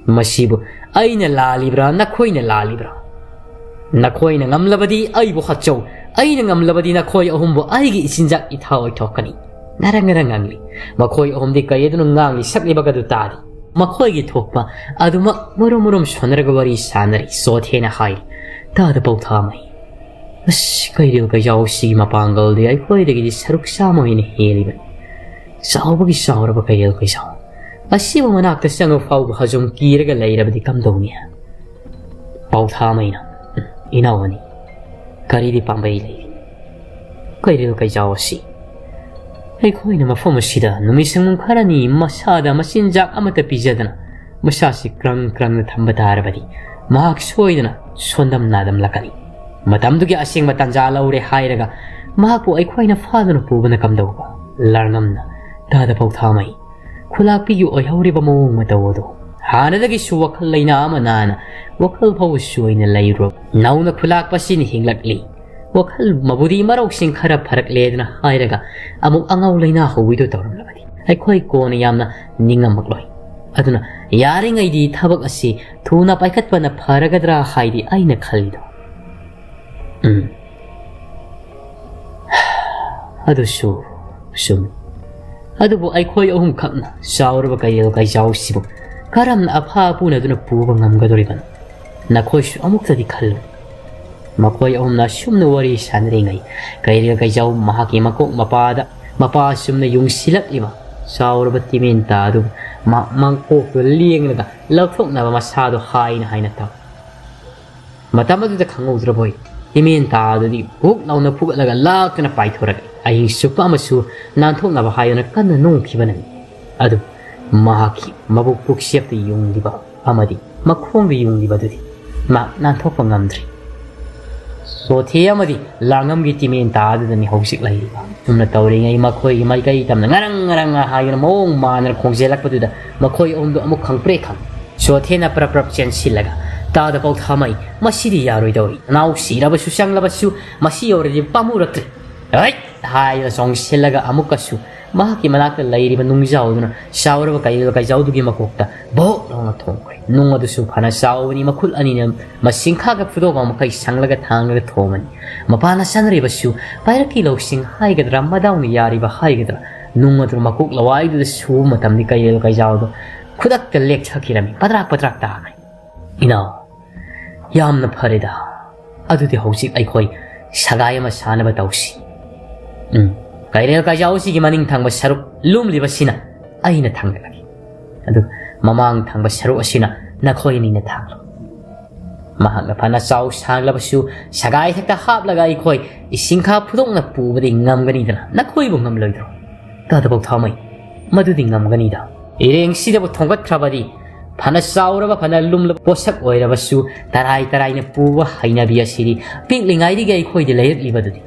ꯃꯁꯤꯕꯨ ꯑꯩꯅ ꯂꯥꯜꯂꯤꯕ꯭ꯔꯥ, ꯅꯈꯣꯏꯅ ꯂꯥꯜꯂꯤꯕ꯭ꯔꯥ? ꯅꯈꯣꯏꯅ ꯉꯝꯂꯕꯗꯤ ꯑꯩꯕꯨ ꯍꯥꯠꯆꯧ, ꯑꯩꯅ ꯉꯝꯂꯕꯗꯤ ꯅꯈꯣꯏ ꯑꯍꯨꯝꯕꯨ ꯑꯩꯒꯤ ꯏꯆꯤꯟꯖꯥꯛ ꯏꯊꯥ ꯑꯣꯏꯊꯣꯛꯀꯅꯤ꯫" ꯉꯔꯪ ꯉꯔꯪ ꯉꯥꯡꯂꯤ꯫ ꯃꯈꯣꯏ ꯑꯍꯨꯝꯗꯤ ꯀꯩ ꯑꯗꯨꯅ ꯉꯥꯡꯂꯤ ꯁꯛꯂꯤꯕꯒꯗꯨ ꯇꯥꯔꯤ꯫ ꯃꯈꯣꯏꯒꯤ ꯊꯣꯛꯄ ꯑꯗꯨꯃꯛ ꯃꯔꯨꯝ ꯃꯔꯨꯝ ꯁꯣꯟꯅꯔꯒ ꯋꯥꯔꯤ ꯁꯥꯟꯅꯔꯤ꯫ ꯁꯣꯊꯦꯅ ꯍꯥꯏꯔꯤ, "ꯇꯥꯗ ꯄꯧꯊꯥꯃꯩ, ꯑꯁ, ꯀꯩꯔꯦꯜ ꯀꯩꯖꯥꯎꯁꯤꯒꯤ ꯃꯄꯥꯡꯒꯜꯗꯤ ꯑꯩꯈꯣꯏꯗꯒꯤꯗꯤ ꯁꯔꯨꯛ ꯆꯥꯝꯃ ꯍꯦꯟꯅ ꯍꯦꯜꯂꯤꯕꯅꯤ꯫ ꯆꯥꯎꯕꯒꯤ ꯆꯥꯎꯔꯕ ꯀꯩꯔꯦꯜ ꯀꯩꯖꯥꯎ꯫ ꯑꯁꯤꯕꯨ ꯃꯅꯥꯛꯇ ꯆꯪꯉ ꯐꯥꯎꯕ ꯍꯖꯨꯝ ꯀꯤꯔꯒ ꯂꯩꯔꯕꯗꯤ ꯀꯝꯗꯧꯅꯤ?" ꯄꯥꯎꯊꯥꯃꯩꯅ, "ꯎꯝ, ꯏꯅꯥꯎ ꯑꯅꯤ, ꯀꯔꯤꯗꯤ ꯄꯥꯝꯕꯩ ꯂꯩ? ꯀꯩꯔꯦꯜ ꯀꯩꯖꯥꯎ ꯑꯁꯤ ꯑꯩꯈꯣꯏꯅ ꯃꯐꯝ ꯑꯁꯤꯗ ꯅꯨꯃꯤꯠ ꯁꯪꯒꯨꯝ ꯈꯔꯅꯤ ꯃꯁꯥꯗ ꯃꯆꯤꯟꯖꯥꯛ ꯑꯃꯠꯇ ꯄꯤꯖꯗꯅ ꯃꯁꯥꯁꯤ ꯀ꯭ꯔꯪ ꯀ꯭ꯔꯪꯅ ꯊꯝꯕ ꯇꯥꯔꯕꯗꯤ ꯃꯍꯥꯛ ꯁꯣꯏꯗꯅ ꯁꯣꯟꯗꯝ ꯅꯥꯗꯝꯂꯛꯀꯅꯤ꯫ ꯃꯇꯝꯗꯨꯒꯤ ꯑꯁꯦꯡꯕ ꯇꯥꯟꯖꯥ ꯂꯧꯔꯦ ꯍꯥꯏꯔꯒ ꯃꯍꯥꯛꯄꯨ ꯑꯩꯈꯣꯏꯅ ꯐꯥꯗꯨꯅ ꯄꯨꯕꯅ ꯀꯝꯗꯧꯕ?" ꯂꯥꯔꯉꯝꯅ, "ꯇꯥꯗ ꯄꯥꯎꯊꯥꯃꯩ, ꯈꯨꯂꯥꯛꯄꯤꯒꯤ ꯑꯣꯏꯍꯧꯔꯤꯕ ꯃꯑꯣꯡ ꯃꯇꯧ ꯑꯗꯨ ꯍꯥꯟꯅꯗꯒꯤꯁꯨ ꯋꯥꯈꯜ ꯂꯩꯅꯥ ꯑꯃ ꯅꯥꯅ ꯋꯥꯈꯜ ꯐꯥꯎꯕ ꯁꯣꯏꯅ ꯂꯩꯔꯨꯔꯕ ꯅꯧꯅ ꯈꯨꯂꯥꯛꯄꯁꯤꯅ ꯍꯤꯡꯂꯛꯂꯤ꯫ ꯋꯥꯈꯜ ꯃꯕꯨꯗꯤ ꯃꯔꯧꯁꯤꯡ ꯈꯔ ꯐꯔꯛꯂꯦꯗꯅ ꯍꯥꯏꯔꯒ ꯑꯃꯨꯛ ꯑꯉꯥꯎ ꯂꯩꯅꯥ ꯍꯧꯋꯤꯗꯨ ꯇꯧꯔꯝꯂꯕꯗꯤ ꯑꯩꯈꯣꯏ ꯀꯣꯟꯅ ꯌꯥꯝꯅ ꯅꯤꯡꯉꯝꯃꯛꯂꯣꯏ꯫ ꯑꯗꯨꯅ ꯌꯥꯔꯤꯉꯩꯗꯤ ꯊꯕꯛ ꯑꯁꯤ ꯊꯨꯅ ꯄꯥꯏꯈꯠꯄꯅ ꯐꯔꯒꯗ꯭ꯔꯥ ꯍꯥꯏꯗꯤ ꯑꯩꯅ ꯈꯜꯂꯤꯗꯣ꯫ ꯎꯝ, ꯑꯗꯨꯁꯨ ꯆꯨꯝꯃꯤ꯫ ꯑꯗꯨꯕꯨ ꯑꯩꯈꯣꯏ ꯑꯍꯨꯝꯈꯛꯅ ꯆꯥꯎꯔꯕ ꯀꯩꯔꯦꯜ ꯀꯩꯖꯥꯎꯁꯤꯕꯨ ꯀꯔꯝꯅ ꯑꯐꯥ ꯑꯄꯨꯅꯗꯨꯅ ꯄꯨꯕ ꯉꯝꯒꯗꯧꯔꯤꯕꯅꯣ? ꯅꯈꯣꯏꯁꯨ ꯑꯃꯨꯛꯇꯗꯤ ꯈꯜꯂꯨ꯫" ꯃꯈꯣꯏ ꯑꯍꯨꯝꯅ ꯑꯁꯨꯝꯅ ꯋꯥꯔꯤ ꯁꯥꯟꯅꯔꯤꯉꯩ ꯀꯩꯔꯦꯜ ꯀꯩꯖꯥꯎ ꯃꯍꯥꯛꯀꯤ ꯃꯀꯣꯛ ꯃꯄꯥꯗ ꯃꯄꯥ ꯑꯁꯨꯝꯅ ꯌꯨꯡꯁꯤꯜꯂꯛꯂꯤꯕ ꯆꯥꯎꯔꯕ ꯇꯤꯃꯦꯟꯇꯥ ꯑꯗꯨ ꯃꯥ ꯃꯀꯣꯛꯇꯨ ꯂꯦꯡꯂꯒ ꯂꯧꯊꯣꯛꯅꯕ ꯃꯁꯥꯗꯣ ꯍꯥꯏꯅ ꯍꯥꯏꯅ ꯇꯧ꯫ ꯃꯇꯝ ꯑꯗꯨꯗ ꯈꯪꯍꯧꯗ꯭ꯔꯕꯣꯏ, ꯇꯤꯃꯦꯟꯇꯥ ꯑꯗꯨꯗꯤ ꯍꯨꯛ ꯂꯥꯎꯅ ꯐꯨꯒꯠꯂꯒ ꯂꯥꯛꯇꯨꯅ ꯄꯥꯏꯊꯣꯔꯛꯏ꯫ ꯑꯍꯤꯡ ꯆꯨꯞꯄ ꯑꯃꯁꯨ ꯅꯥꯟꯊꯣꯛꯅꯕ ꯍꯥꯏꯗꯨꯅ ꯀꯟꯅ ꯅꯣꯛꯈꯤꯕꯅꯤ꯫ ꯑꯗꯨ ꯃꯍꯥꯛꯀꯤ ꯃꯕꯨꯛ ꯄꯨꯛꯁꯦꯞꯇ ꯌꯨꯡꯂꯤꯕ ꯑꯃꯗꯤ ꯃꯈꯣꯡꯗ ꯌꯨꯡꯂꯤꯕꯗꯨꯗꯤ ꯃꯥ ꯅꯥꯟꯊꯣꯛꯄ ꯉꯝꯗ꯭ꯔꯤ꯫ ꯁꯣꯊꯦ ꯑꯃꯗꯤ ꯂꯥꯡꯉꯝꯒꯤ ꯇꯤꯃꯦꯟꯇꯥ ꯑꯗꯨꯗꯅꯤ ꯍꯧꯖꯤꯛ ꯂꯩꯔꯤꯕ꯫ ꯑꯁꯨꯝꯅ ꯇꯧꯔꯤꯉꯩ ꯃꯈꯣꯏꯒꯤ ꯃꯥꯏꯀꯩ ꯇꯝꯅ ꯉꯔꯪ ꯉꯔꯪ ꯍꯥꯏꯗꯨꯅ ꯃꯑꯣꯡ ꯃꯥꯟꯗꯅ ꯈꯣꯡꯖꯦꯜꯂꯛꯄꯗꯨꯗ ꯃꯈꯣꯏ ꯑꯍꯨꯝꯗꯨ ꯑꯃꯨꯛ ꯈꯪꯄ꯭ꯔꯦꯛ ꯈꯪꯏ꯫ ꯁꯣꯊꯦꯅ ꯄ꯭ꯔꯞ ꯄ꯭ꯔꯞ ꯆꯦꯟꯁꯤꯜꯂꯒ, "ꯇꯥꯗ ꯄꯥꯎꯊꯥꯃꯩ, ꯃꯁꯤꯗꯤ ꯌꯥꯔꯣꯏꯗꯧꯔꯤ꯫ ꯅꯅꯥꯎ ꯁꯤꯔꯕꯁꯨ ꯆꯪꯂꯕꯁꯨ ꯃꯁꯤ ꯌꯧꯔꯗꯤ ꯄꯥꯝꯃꯨꯔꯛꯇ꯭ꯔꯦ꯫ ꯍꯩꯠ!" ꯍꯥꯏꯗꯨꯅ ꯆꯣꯡꯁꯤꯜꯂꯒ ꯑꯃꯨꯛꯀꯁꯨ ꯃꯍꯥꯛꯀꯤ ꯃꯅꯥꯛꯇ ꯂꯩꯔꯤꯕ ꯅꯨꯡꯖꯥꯎꯗꯨꯅ ꯆꯥꯎꯔꯕ ꯀꯩꯔꯦꯜ ꯀꯩꯖꯥꯎꯗꯨꯒꯤ ꯃꯀꯣꯛꯇ ꯚꯣꯛ ꯂꯥꯎꯅ ꯊꯣꯝꯈ꯭ꯔꯦ꯫ ꯅꯨꯡ ꯑꯗꯨꯁꯨ ꯐꯅ ꯆꯥꯎꯕꯅꯤ, ꯃꯈꯨꯠ ꯑꯅꯤꯅ ꯃꯁꯤꯡꯈꯥꯒ ꯐꯨꯗꯣꯛꯄ ꯃꯈꯩ ꯁꯪꯂꯒ ꯊꯥꯡꯂꯒ ꯊꯣꯝꯃꯅꯤ꯫ ꯃꯄꯥꯅ ꯆꯥꯅꯔꯤꯕꯁꯨ ꯄꯥꯏꯔꯛꯀꯤ ꯂꯧꯁꯤꯡ ꯍꯥꯏꯒꯗ꯭ꯔꯥ, ꯃꯗꯥꯎꯅ ꯌꯥꯔꯤꯕ ꯍꯥꯏꯒꯗ꯭ꯔꯥ, ꯅꯨꯡ ꯑꯗꯨ ꯃꯀꯣꯛ ꯂꯋꯥꯏꯗꯨꯗ ꯁꯨꯕ ꯃꯇꯝꯗꯤ ꯀꯩꯔꯦꯜ ꯀꯩꯖꯥꯎꯗꯣ ꯈꯨꯗꯛꯇ ꯂꯦꯛꯊꯈꯤꯔꯝꯃꯤ, ꯄꯗ꯭ꯔꯥꯛ ꯄꯗ꯭ꯔꯥꯛ ꯇꯥꯈ꯭ꯔꯦ꯫ "ꯏꯅꯥꯎ, ꯌꯥꯝꯅ ꯐꯔꯦꯗ꯫ ꯑꯗꯨꯗꯤ ꯍꯧꯖꯤꯛ ꯑꯩꯈꯣꯏ ꯁꯒꯥꯏ ꯑꯃ ꯁꯥꯅꯕ ꯇꯧꯁꯤ꯫ ꯎꯝ, ꯀꯩꯔꯦꯜ ꯀꯩꯖꯥꯎꯁꯤꯒꯤ ꯃꯅꯤꯡ ꯊꯪꯕ ꯁꯔꯨꯛ ꯂꯨꯝꯂꯤꯕꯁꯤꯅ ꯑꯩꯅ ꯊꯥꯡꯒꯠꯂꯒꯦ, ꯑꯗꯨꯒ ꯃꯃꯥꯡ ꯊꯪꯕ ꯁꯔꯨꯛ ꯑꯁꯤꯅ ꯅꯈꯣꯏ ꯑꯅꯤꯅ ꯊꯥꯡꯂꯣ꯫ ꯃꯍꯥꯛꯅ ꯐꯅ ꯆꯥꯎ ꯁꯥꯡꯂꯕꯁꯨ ꯁꯒꯥꯏ ꯍꯦꯛꯇ ꯍꯥꯞꯂꯒ ꯑꯩꯈꯣꯏ ꯏꯁꯤꯡꯈꯥ ꯐꯨꯗꯣꯛꯅ ꯄꯨꯕꯗꯤ ꯉꯝꯒꯅꯤꯗꯅ, ꯅꯈꯣꯏꯕꯨ ꯉꯝꯂꯣꯏꯗ꯭ꯔꯣ?" "ꯇꯥꯗ ꯄꯥꯎꯊꯥꯃꯩ, ꯃꯗꯨꯗꯤ ꯉꯝꯒꯅꯤꯗ꯫ ꯏꯔꯦꯡꯁꯤꯗꯕꯨ ꯊꯣꯡꯒꯠꯈ꯭ꯔꯕꯗꯤ ꯐꯅ ꯆꯥꯎꯔꯕ, ꯐꯅ ꯂꯨꯝꯂꯕ ꯄꯣꯠꯁꯛ ꯑꯣꯏꯔꯕꯁꯨ ꯇꯔꯥꯏ ꯇꯔꯥꯏꯅ ꯄꯨꯕ ꯍꯩꯅꯕꯤ ꯑꯁꯤꯗꯤ ꯄꯤꯛꯂꯤꯉꯩꯗꯒꯤ ꯑꯩꯈꯣꯏꯗ ꯂꯩꯔꯛꯂꯤꯕꯗꯨꯗꯤ꯫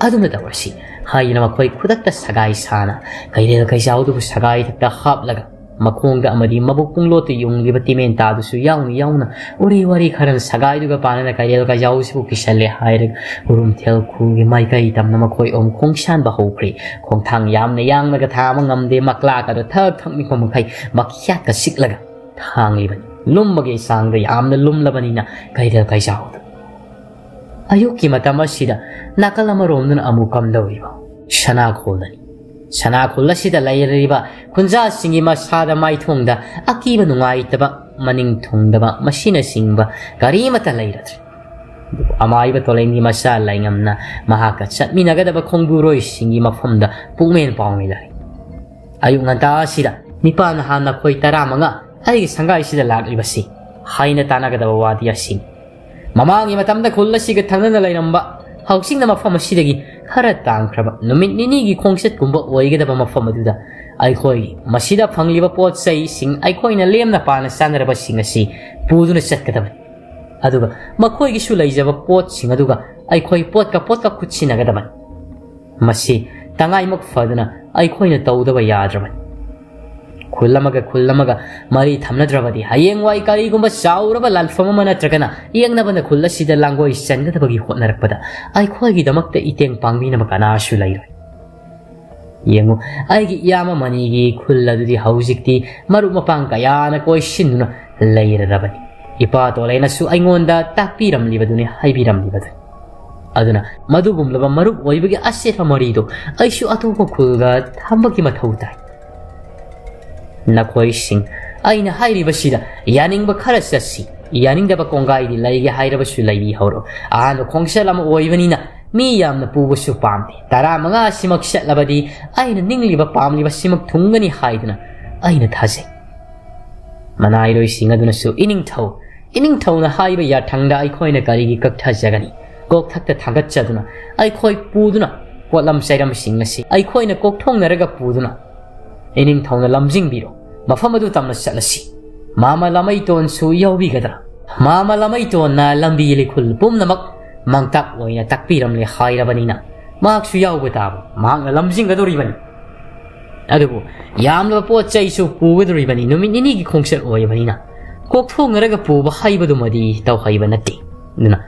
ꯑꯗꯨꯅ ꯇꯧꯔꯁꯤ" ꯍꯥꯏꯗꯨꯅ ꯃꯈꯣꯏ ꯈꯨꯗꯛꯇ ꯁꯒꯥꯏ ꯁꯥꯅ ꯀꯩꯔꯦꯜ ꯀꯩꯖꯥꯎꯗꯨꯕꯨ ꯁꯒꯥꯏ ꯊꯛꯇ ꯍꯥꯞꯂꯒ ꯃꯈꯣꯡꯗ ꯑꯃꯗꯤ ꯃꯕꯨꯛ ꯄꯨꯡꯂꯣꯠꯇ ꯌꯨꯡꯂꯤꯕ ꯇꯤꯃꯦꯟꯇꯥꯗꯨꯁꯨ ꯌꯥꯎꯅ ꯌꯥꯎꯅ ꯎꯔꯤ ꯋꯥꯔꯤ ꯈꯔꯅ ꯁꯒꯥꯏꯗꯨꯒ ꯄꯥꯅꯅ ꯀꯩꯔꯦꯜ ꯀꯩꯖꯥꯎꯁꯤꯕꯨ ꯀꯤꯁꯜꯂꯦ ꯍꯥꯏꯔꯒ ꯎꯔꯨꯝꯊꯦꯜ ꯈꯨꯜꯒꯤ ꯃꯥꯏꯀꯩ ꯇꯝꯅ ꯃꯈꯣꯏ ꯑꯍꯨꯝ ꯈꯣꯡꯁꯥꯟꯕ ꯍꯧꯈ꯭ꯔꯦ꯫ ꯈꯣꯡꯊꯥꯡ ꯌꯥꯝꯅ ꯌꯥꯡꯂꯒ ꯊꯥꯕ ꯉꯝꯗꯦ, ꯃꯀ꯭ꯂꯥꯛ ꯑꯗꯨ ꯊꯛ ꯊꯛ ꯅꯤꯛꯄ ꯃꯈꯩ ꯃꯈ꯭ꯌꯥꯠꯀ ꯆꯤꯛꯂꯒ ꯊꯥꯡꯂꯤꯕꯅꯤ꯫ ꯂꯨꯝꯕꯒꯤ ꯆꯥꯡꯗ ꯌꯥꯝꯅ ꯂꯨꯝꯂꯕꯅꯤꯅ ꯀꯩꯔꯦꯜ ꯀꯩꯖꯥꯎꯗꯨ꯫ ꯑꯌꯨꯛꯀꯤ ꯃꯇꯝ ꯑꯁꯤꯗ ꯅꯥꯀꯜ ꯑꯃꯔꯣꯝꯗꯅ ꯑꯃꯨꯛ ꯀꯝꯗꯧꯔꯤꯕ? ꯁꯅꯥꯈꯣꯜꯗꯅꯤ꯫ ꯁꯅꯥꯈꯣꯜ ꯑꯁꯤꯗ ꯂꯩꯔꯤꯕ ꯈꯨꯟꯖꯥꯁꯤꯡꯒꯤ ꯃꯁꯥꯗ ꯃꯥꯏꯊꯣꯡꯗ ꯑꯀꯤꯕ ꯅꯨꯡꯉꯥꯏꯇꯕ ꯃꯅꯤꯡ ꯊꯨꯡꯗꯕ ꯃꯁꯤꯅꯆꯤꯡꯕ ꯀꯔꯤꯃꯠꯇ ꯂꯩꯔꯗ꯭ꯔꯦ꯫ ꯑꯗꯨꯕꯨ ꯑꯃꯥꯏꯕ ꯇꯣꯂꯦꯟꯒꯤ ꯃꯆꯥ ꯂꯥꯏꯉꯝꯅ ꯃꯍꯥꯛꯀ ꯆꯠꯃꯤꯟꯅꯒꯗꯕ ꯈꯣꯡꯕꯨꯔꯣꯏꯁꯤꯡꯒꯤ ꯃꯐꯝꯗ ꯄꯨꯛꯃꯦꯟ ꯄꯥꯎꯃꯤ ꯂꯥꯛꯏ꯫ ꯑꯌꯨꯛ ꯉꯟꯇꯥ ꯑꯁꯤꯗ ꯅꯤꯄꯥ ꯅꯍꯥ ꯅꯈꯣꯏ ꯇꯔꯥꯃꯉꯥ ꯑꯩꯒꯤ ꯁꯪꯒꯥꯏꯁꯤꯗ ꯂꯥꯛꯂꯤꯕꯁꯤ ꯍꯥꯏꯅ ꯇꯥꯟꯅꯒꯗꯕ ꯋꯥꯗꯤ ꯑꯁꯤꯅꯤ꯫ ꯃꯃꯥꯡꯒꯤ ꯃꯇꯝꯗ ꯈꯨꯜ ꯑꯁꯤꯒ ꯊꯪꯅꯅ ꯂꯩꯔꯝꯕ, ꯍꯧꯖꯤꯛꯅ ꯃꯐꯝ ꯑꯁꯤꯗꯒꯤ ꯈꯔ ꯇꯥꯡꯈ꯭ꯔꯕ ꯅꯨꯃꯤꯠ ꯅꯤꯅꯤꯒꯤ ꯈꯣꯡꯆꯠꯀꯨꯝꯕ ꯑꯣꯏꯒꯗꯕ ꯃꯐꯝ ꯑꯗꯨꯗ ꯑꯩꯈꯣꯏ ꯃꯁꯤꯗ ꯐꯪꯂꯤꯕ ꯄꯣꯠ ꯆꯩꯁꯤꯡ, ꯑꯩꯈꯣꯏꯅ ꯂꯦꯝꯅ ꯄꯥꯅ ꯆꯥꯅꯔꯕꯁꯤꯡ ꯑꯁꯤ ꯄꯨꯗꯨꯅ ꯆꯠꯀꯗꯕꯅꯤ꯫ ꯑꯗꯨꯒ ꯃꯈꯣꯏꯒꯤꯁꯨ ꯂꯩꯖꯕ ꯄꯣꯠꯁꯤꯡ ꯑꯗꯨꯒ ꯑꯩꯈꯣꯏ ꯄꯣꯠꯀ ꯄꯣꯠꯀ ꯈꯨꯠꯁꯤꯟꯅꯒꯗꯕꯅꯤ꯫ ꯃꯁꯤ ꯇꯉꯥꯏꯃꯛ ꯐꯗꯅ ꯑꯩꯈꯣꯏꯅ ꯇꯧꯗꯕ ꯌꯥꯗ꯭ꯔꯕꯅꯤ꯫ ꯈꯨꯜ ꯑꯃꯒ ꯈꯨꯜ ꯑꯃꯒ ꯃꯔꯤ ꯊꯝꯅꯗ꯭ꯔꯕꯗꯤ ꯍꯌꯦꯡꯋꯥꯏ ꯀꯔꯤꯒꯨꯝꯕ ꯆꯥꯎꯔꯕ ꯂꯥꯟꯐꯝ ꯑꯃ ꯅꯠꯇ꯭ꯔꯒꯅ ꯌꯦꯛꯅꯕꯅ ꯈꯨꯜ ꯑꯁꯤꯗ ꯂꯥꯡꯒꯣꯏ ꯆꯟꯒꯗꯕꯒꯤ ꯍꯣꯠꯅꯔꯛꯄꯗ ꯑꯩꯈꯣꯏꯒꯤꯗꯃꯛꯇ ꯏꯇꯦꯡ ꯄꯥꯡꯕꯤꯅꯕ ꯀꯅꯥꯁꯨ ꯂꯩꯔꯣꯏ꯫ ꯌꯦꯡꯉꯨ, ꯑꯩꯒꯤ ꯏꯌꯥꯝꯕ ꯃꯅꯤꯒꯤ ꯈꯨꯜ ꯑꯗꯨꯗꯤ ꯍꯧꯖꯤꯛꯇꯤ ꯃꯔꯨꯞ ꯃꯄꯥꯡ ꯀꯌꯥꯅ ꯀꯣꯏꯁꯤꯟꯗꯨꯅ ꯂꯩꯔꯔꯕꯅꯤ꯫ ꯏꯄꯥ ꯇꯣꯂꯦꯅꯁꯨ ꯑꯩꯉꯣꯟꯗ ꯇꯥꯛꯄꯤꯔꯝꯂꯤꯕꯗꯨꯅꯤ, ꯍꯥꯏꯕꯤꯔꯝꯂꯤꯕꯗꯨꯅꯤ꯫ ꯑꯗꯨꯅ ꯃꯗꯨꯒꯨꯝꯂꯕ ꯃꯔꯨꯞ ꯑꯣꯏꯕꯒꯤ ꯑꯆꯦꯠꯄ ꯃꯔꯤꯗꯨ ꯑꯩꯁꯨ ꯑꯇꯣꯞꯄ ꯈꯨꯜꯒ ꯊꯝꯕꯒꯤ ꯃꯊꯧ ꯇꯥꯏ꯫ ꯅꯈꯣꯏꯁꯤꯡ, ꯑꯩꯅ ꯍꯥꯏꯔꯤꯕꯁꯤꯗ ꯌꯥꯅꯤꯡꯕ ꯈꯔ ꯆꯠꯁꯤ, ꯌꯥꯅꯤꯡꯗꯕ ꯀꯣꯡꯒꯥꯏꯗꯤ ꯂꯩꯒꯦ ꯍꯥꯏꯔꯕꯁꯨ ꯂꯩꯕꯤꯍꯧꯔꯣ꯫ ꯑꯍꯥꯟꯕ ꯈꯣꯡꯆꯠ ꯑꯃ ꯑꯣꯏꯕꯅꯤꯅ ꯃꯤ ꯌꯥꯝꯅ ꯄꯨꯕꯁꯨ ꯄꯥꯝꯗꯦ꯫ ꯇꯔꯥꯃꯉꯥ ꯑꯁꯤꯃꯛ ꯆꯠꯂꯕꯗꯤ ꯑꯩꯅ ꯅꯤꯡꯂꯤꯕ ꯄꯥꯝꯂꯤꯕꯁꯤꯃꯛ ꯊꯨꯡꯒꯅꯤ ꯍꯥꯏꯗꯨꯅ ꯑꯩꯅ ꯊꯥꯖꯩ꯫ ꯃꯅꯥꯏꯔꯣꯏꯁꯤꯡ ꯑꯗꯨꯅꯁꯨ, "ꯏꯅꯤꯡꯊꯧ, ꯏꯅꯤꯡꯊꯧꯅ ꯍꯥꯏꯕ ꯌꯥꯊꯪꯗ ꯑꯩꯈꯣꯏꯅ ꯀꯔꯤꯒꯤ ꯀꯛꯊꯖꯒꯅꯤ?" ꯀꯣꯛꯊꯛꯇ ꯊꯥꯡꯒꯠꯆꯗꯨꯅ ꯑꯩꯈꯣꯏ ꯄꯨꯗꯨꯅ ꯄꯣꯠꯂꯝ ꯆꯩꯔꯝꯁꯤꯡ ꯑꯁꯤ ꯑꯩꯈꯣꯏꯅ ꯀꯣꯛꯊꯣꯡꯅꯔꯒ ꯄꯨꯗꯨꯅ ꯏꯅꯤꯡꯊꯧꯅ ꯂꯝꯖꯤꯡꯕꯤꯔꯣ꯫ ꯃꯐꯝ ꯑꯗꯨ ꯇꯝꯅ ꯆꯠꯂꯁꯤ꯫ ꯃꯥꯃ ꯂꯥꯃꯩꯇꯣꯟꯁꯨ ꯌꯥꯎꯕꯤꯒꯗ꯭ꯔꯥ? ꯃꯥꯃ ꯂꯥꯃꯩꯇꯣꯟꯅ ꯂꯝꯕꯤ ꯂꯩꯈꯨꯜ ꯄꯨꯝꯅꯃꯛ ꯃꯥꯡꯇꯥꯛ ꯑꯣꯏꯅ ꯇꯥꯛꯄꯤꯔꯝꯂꯦ ꯍꯥꯏꯔꯕꯅꯤꯅ ꯃꯍꯥꯛꯁꯨ ꯌꯥꯎꯕ ꯇꯥꯕ, ꯃꯍꯥꯛꯅ ꯂꯝꯖꯤꯡꯒꯗꯧꯔꯤꯕꯅꯤ꯫ ꯑꯗꯨꯕꯨ ꯌꯥꯝꯂꯕ ꯄꯣꯠ ꯆꯩꯁꯨ ꯄꯨꯒꯗꯧꯔꯤꯕꯅꯤ, ꯅꯨꯃꯤꯠ ꯅꯤꯅꯤꯒꯤ ꯈꯣꯡꯆꯠ ꯑꯣꯏꯕꯅꯤꯅ ꯀꯣꯛꯊꯣꯡꯅꯔꯒ ꯄꯨꯕ ꯍꯥꯏꯕꯗꯨꯃꯗꯤ ꯇꯧꯍꯩꯕ ꯅꯠꯇꯦ꯫ ꯑꯗꯨꯅ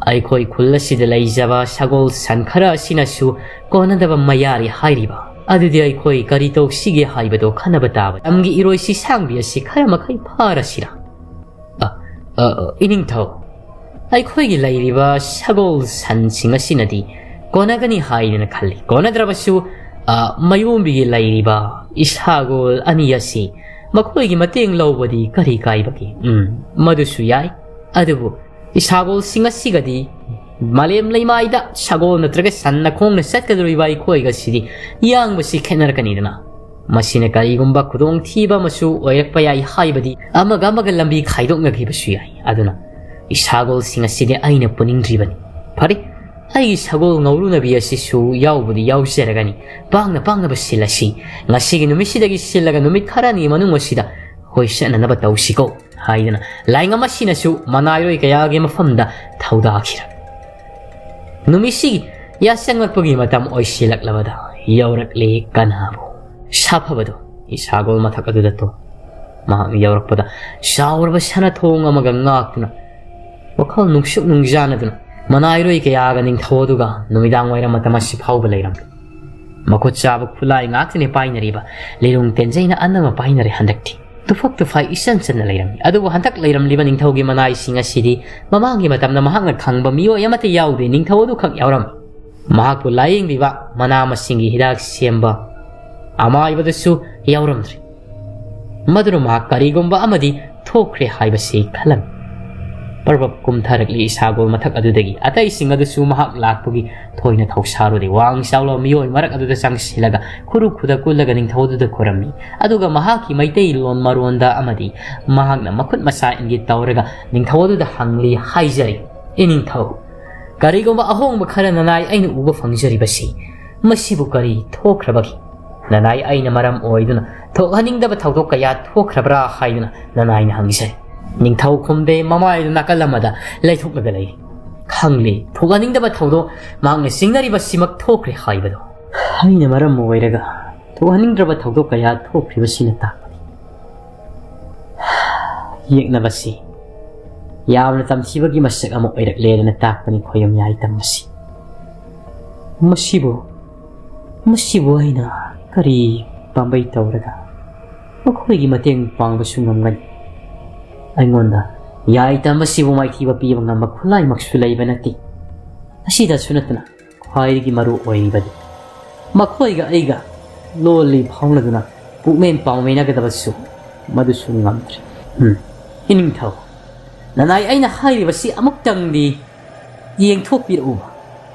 ꯑꯩꯈꯣꯏ ꯈꯨꯜ ꯑꯁꯤꯗ ꯂꯩꯖꯕ ꯁꯒꯣꯜ ꯁꯟ ꯈꯔ ꯑꯁꯤꯅꯁꯨ ꯀꯣꯟꯅꯗꯕ ꯃꯌꯥꯔꯤ ꯍꯥꯏꯔꯤꯕ ꯑꯗꯨꯗꯤ ꯑꯩꯈꯣꯏ ꯀꯔꯤ ꯇꯧꯁꯤꯒꯦ ꯍꯥꯏꯕꯗꯣ ꯈꯟꯅꯕ ꯇꯥꯕ꯫ ꯂꯝꯒꯤ ꯏꯔꯣꯏ ꯁꯤꯁꯥꯡꯕꯤ ꯑꯁꯤ ꯈꯔ ꯃꯈꯩ ꯐꯥꯔꯁꯤꯔꯥ? ꯑ, ꯑ, ꯑ, ꯏꯅꯤꯡꯊꯧ, ꯑꯩꯈꯣꯏꯒꯤ ꯂꯩꯔꯤꯕ ꯁꯒꯣꯜ ꯁꯟꯁꯤꯡ ꯑꯁꯤꯅꯗꯤ ꯀꯣꯟꯅꯒꯅꯤ ꯍꯥꯏꯗꯅ ꯈꯜꯂꯤ꯫ ꯀꯣꯟꯅꯗ꯭ꯔꯕꯁꯨ, ꯑ, ꯃꯌꯣꯝꯕꯤꯒꯤ ꯂꯩꯔꯤꯕ ꯏꯁꯥꯒꯣꯜ ꯑꯅꯤ ꯑꯁꯤ ꯃꯈꯣꯏꯒꯤ ꯃꯇꯦꯡ ꯂꯧꯕꯗꯤ ꯀꯔꯤ ꯀꯥꯏꯕꯒꯦ? ꯎꯝ, ꯃꯗꯨꯁꯨ ꯌꯥꯏ꯫ ꯑꯗꯨꯕꯨ ꯏꯁꯥꯒꯣꯜꯁꯤꯡ ꯑꯁꯤꯒꯗꯤ ꯃꯥꯂꯦꯝ ꯂꯩꯃꯥꯏꯗ ꯁꯒꯣꯜ ꯅꯠꯇ꯭ꯔꯒ ꯁꯟꯅ ꯈꯣꯡꯅ ꯆꯠꯀꯗꯧꯔꯤꯕ ꯑꯩꯈꯣꯏꯒꯁꯤꯗꯤ ꯌꯥꯡꯕꯁꯤ ꯈꯦꯠꯅꯔꯛꯀꯅꯤꯗꯅ꯫ ꯃꯁꯤꯅ ꯀꯔꯤꯒꯨꯝꯕ ꯈꯨꯗꯣꯡꯊꯤꯕ ꯑꯃꯁꯨ ꯑꯣꯏꯔꯛꯄ ꯌꯥꯏ, ꯍꯥꯏꯕꯗꯤ ꯑꯃꯒ ꯑꯃꯒ ꯂꯝꯕꯤ ꯈꯥꯏꯗꯣꯛꯅꯈꯤꯕꯁꯨ ꯌꯥꯏ꯫ ꯑꯗꯨꯅ ꯏꯁꯥꯒꯣꯜꯁꯤꯡ ꯑꯁꯤꯗꯤ ꯑꯩꯅ ꯄꯨꯅꯤꯡꯗ꯭ꯔꯤꯕꯅꯤ꯫ ꯐꯔꯦ, ꯑꯩꯒꯤ ꯁꯒꯣꯜ ꯉꯧꯔꯨꯅꯕꯤ ꯑꯁꯤꯁꯨ ꯌꯥꯎꯕꯨꯗꯤ ꯌꯥꯎꯖꯔꯒꯅꯤ꯫ ꯄꯥꯡꯅ ꯄꯥꯡꯅꯕ ꯁꯤꯜꯂꯁꯤ꯫ ꯉꯁꯤꯒꯤ ꯅꯨꯃꯤꯠꯁꯤꯗꯒꯤ ꯁꯤꯜꯂꯒ ꯅꯨꯃꯤꯠ ꯈꯔꯅꯤꯒꯤ ꯃꯅꯨꯡ ꯑꯁꯤꯗ ꯑꯩꯈꯣꯏ ꯆꯠꯅꯅꯕ ꯇꯧꯁꯤꯀꯣ, ꯍꯥꯏꯗꯨꯅ ꯂꯥꯏꯉꯝ ꯑꯁꯤꯅꯁꯨ ꯃꯅꯥꯏꯔꯣꯏ ꯀꯌꯥꯒꯤ ꯃꯐꯝꯗ ꯊꯧꯗꯥꯈꯤꯔꯝꯃꯤ꯫ ꯅꯨꯃꯤꯠꯁꯤꯒꯤ ꯌꯥꯆꯪꯂꯛꯄꯒꯤ ꯃꯇꯝ ꯑꯣꯏꯁꯤꯜꯂꯛꯂꯕꯗ ꯌꯧꯔꯛꯂꯦ ꯀꯅꯥꯕꯨ ꯁꯥꯐꯕꯗꯣ ꯏꯁꯥꯒꯣꯜ ꯃꯊꯛ ꯑꯗꯨꯗ ꯇꯣ꯫ ꯃꯍꯥꯛ ꯌꯧꯔꯛꯄꯗ ꯆꯥꯎꯔꯕ ꯁꯅꯥ ꯊꯣꯡ ꯑꯃꯒ ꯉꯥꯛꯇꯨꯅ, ꯋꯥꯈꯜ ꯅꯨꯡꯁꯨꯛ ꯅꯨꯡꯖꯥꯅꯗꯨꯅ, ꯃꯅꯥꯏꯔꯣꯏ ꯀꯌꯥꯒ ꯅꯤꯡꯊꯧ ꯑꯗꯨꯒ ꯅꯨꯃꯤꯗꯥꯡ ꯋꯥꯏꯔꯝ ꯃꯇꯝ ꯑꯁꯤ ꯐꯥꯎꯕ ꯂꯩꯔꯝꯂꯦ꯫ ꯃꯈꯨꯠ ꯆꯥꯕ ꯈꯨꯠꯂꯥꯏ ꯉꯥꯛꯇꯅꯤ ꯄꯥꯏꯅꯔꯤꯕ꯫ ꯂꯤꯔꯨꯡ ꯇꯦꯟꯖꯩꯅ ꯑꯅꯝꯕ ꯄꯥꯏꯅꯔꯦ ꯍꯟꯗꯛꯇꯤ꯫ ꯇꯨꯐꯛ ꯇꯨꯐꯥꯏ ꯏꯆꯟ ꯆꯟꯅ ꯂꯩꯔꯝꯃꯤ꯫ ꯑꯗꯨꯕꯨ ꯍꯟꯗꯛ ꯂꯩꯔꯝꯂꯤꯕ ꯅꯤꯡꯊꯧꯒꯤ ꯃꯅꯥꯏꯁꯤꯡ ꯑꯁꯤꯗꯤ ꯃꯃꯥꯡꯒꯤ ꯃꯇꯝꯗ ꯃꯍꯥꯛꯅ ꯈꯪꯕ ꯃꯤꯑꯣꯏ ꯑꯃꯠꯇ ꯌꯥꯎꯗꯦ, ꯅꯤꯡꯊꯧ ꯑꯗꯨꯈꯛ ꯌꯥꯎꯔꯝꯃꯤ꯫ ꯃꯍꯥꯛꯄꯨ ꯂꯥꯌꯦꯡꯕꯤꯕ ꯃꯅꯥ ꯃꯁꯤꯡꯒꯤ ꯍꯤꯗꯥꯛ ꯁꯦꯝꯕ ꯑꯃꯥꯏꯕꯗꯨꯁꯨ ꯌꯥꯎꯔꯝꯗ꯭ꯔꯤ꯫ ꯃꯗꯨꯅ ꯃꯍꯥꯛ ꯀꯔꯤꯒꯨꯝꯕ ꯑꯃꯗꯤ ꯊꯣꯛꯈ꯭ꯔꯦ ꯍꯥꯏꯕꯁꯤ ꯈꯜꯂꯝꯃꯤ꯫ ꯄꯔꯕꯞ ꯀꯨꯝꯊꯔꯛꯂꯤ ꯏꯁꯥꯒꯣꯜ ꯃꯊꯛ ꯑꯗꯨꯗꯒꯤ꯫ ꯑꯇꯩꯁꯤꯡ ꯑꯗꯨꯁꯨ ꯃꯍꯥꯛ ꯂꯥꯛꯄꯒꯤ ꯊꯣꯏꯅ ꯊꯧꯁꯥꯔꯨꯗꯦ꯫ ꯋꯥꯡ ꯆꯥꯎꯂꯕ ꯃꯤꯑꯣꯏ ꯃꯔꯛ ꯑꯗꯨꯗ ꯆꯪꯁꯤꯜꯂꯒ ꯈꯨꯔꯨ ꯈꯨꯗ ꯀꯨꯜꯂꯒ ꯅꯤꯡꯊꯧ ꯑꯗꯨꯗ ꯈꯨꯔꯝꯃꯤ꯫ ꯑꯗꯨꯒ ꯃꯍꯥꯛꯀꯤ ꯃꯩꯇꯩꯂꯣꯟ ꯃꯔꯣꯟꯗ ꯑꯃꯗꯤ ꯃꯍꯥꯛꯅ ꯃꯈꯨꯠ ꯃꯁꯥ ꯏꯪꯒꯤꯠ ꯇꯧꯔꯒ ꯅꯤꯡꯊꯧ ꯑꯗꯨꯗ ꯍꯪꯂꯤ ꯍꯥꯏꯖꯔꯤ, "ꯏꯅꯤꯡꯊꯧ, ꯀꯔꯤꯒꯨꯝꯕ ꯑꯍꯣꯡꯕ ꯈꯔ ꯅꯅꯥꯏ ꯑꯩꯅ ꯎꯕ ꯐꯪꯖꯔꯤꯕꯁꯤ, ꯃꯁꯤꯕꯨ ꯀꯔꯤ ꯊꯣꯛꯈ꯭ꯔꯕꯒꯦ? ꯅꯅꯥꯏ ꯑꯩꯅ ꯃꯔꯝ ꯑꯣꯏꯗꯨꯅ ꯊꯣꯛꯍꯟꯅꯤꯡꯗꯕ ꯊꯧꯗꯣꯛ ꯀꯌꯥ ꯊꯣꯛꯈ꯭ꯔꯕ꯭ꯔꯥ?" ꯍꯥꯏꯗꯨꯅ ꯅꯅꯥꯏꯅ ꯍꯪꯖꯩ꯫ ꯅꯤꯡꯊꯧ ꯈꯨꯝꯗꯦ, ꯃꯃꯥꯏꯗꯨ ꯅꯥꯀꯜ ꯑꯃꯗ ꯂꯩꯊꯣꯛꯂꯒ ꯂꯩ꯫ ꯈꯪꯂꯤ, ꯊꯣꯛꯍꯟꯅꯤꯡꯗꯕ ꯊꯧꯗꯣꯛ ꯃꯍꯥꯛꯅ ꯆꯤꯡꯅꯔꯤꯕꯁꯤꯃꯛ ꯊꯣꯛꯈ꯭ꯔꯦ ꯍꯥꯏꯕꯗꯣ꯫ ꯑꯩꯅ ꯃꯔꯝ ꯑꯣꯏꯔꯒ ꯊꯣꯛꯍꯟꯅꯤꯡꯗ꯭ꯔꯕ ꯊꯧꯗꯣꯛ ꯀꯌꯥ ꯊꯣꯛꯈ꯭ꯔꯤꯕꯁꯤꯅ ꯇꯥꯛꯄꯅꯤ꯫ ꯌꯦꯛꯅꯕꯁꯤ ꯌꯥꯝꯅ ꯇꯝꯊꯤꯕꯒꯤ ꯃꯁꯛ ꯑꯃ ꯑꯣꯏꯔꯛꯂꯦꯗꯅ ꯇꯥꯛꯄꯅꯤ ꯈꯣꯌꯝ ꯌꯥꯏꯇꯝ ꯑꯁꯤ꯫ ꯃꯁꯤꯕꯨ, ꯃꯁꯤꯕꯨ ꯑꯩꯅ ꯀꯔꯤ ꯄꯥꯝꯕꯩ ꯇꯧꯔꯒ ꯃꯈꯣꯏꯒꯤ ꯃꯇꯦꯡ ꯄꯥꯡꯕꯁꯨ ꯉꯝꯒꯅꯤ? ꯑꯩꯉꯣꯟꯗ ꯌꯥꯏꯇꯝ ꯑꯁꯤꯕꯨ ꯃꯥꯏꯊꯤꯕ ꯄꯤꯕ ꯉꯝꯕ ꯈꯨꯠꯂꯥꯏꯃꯛꯁꯨ ꯂꯩꯕ ꯅꯠꯇꯦ꯫ ꯑꯁꯤꯗꯁꯨ ꯅꯠꯇꯅ ꯈ꯭ꯋꯥꯏꯗꯒꯤ ꯃꯔꯨ ꯑꯣꯏꯔꯤꯕꯗꯤ ꯃꯈꯣꯏꯒ ꯑꯩꯒ ꯂꯣꯜꯂꯤ ꯐꯥꯎꯅꯗꯨꯅ ꯄꯨꯛꯃꯦꯟ ꯄꯥꯎꯃꯦꯟꯅꯒꯗꯕꯁꯨ ꯃꯗꯨꯁꯨ ꯉꯝꯗ꯭ꯔꯦ꯫ ꯎꯝ, ꯏꯅꯤꯡꯊꯧ, ꯅꯅꯥꯏ ꯑꯩꯅ ꯍꯥꯏꯔꯤꯕꯁꯤ ꯑꯃꯨꯛꯇꯪꯗꯤ ꯌꯦꯡꯊꯣꯛꯄꯤꯔꯛꯎ꯫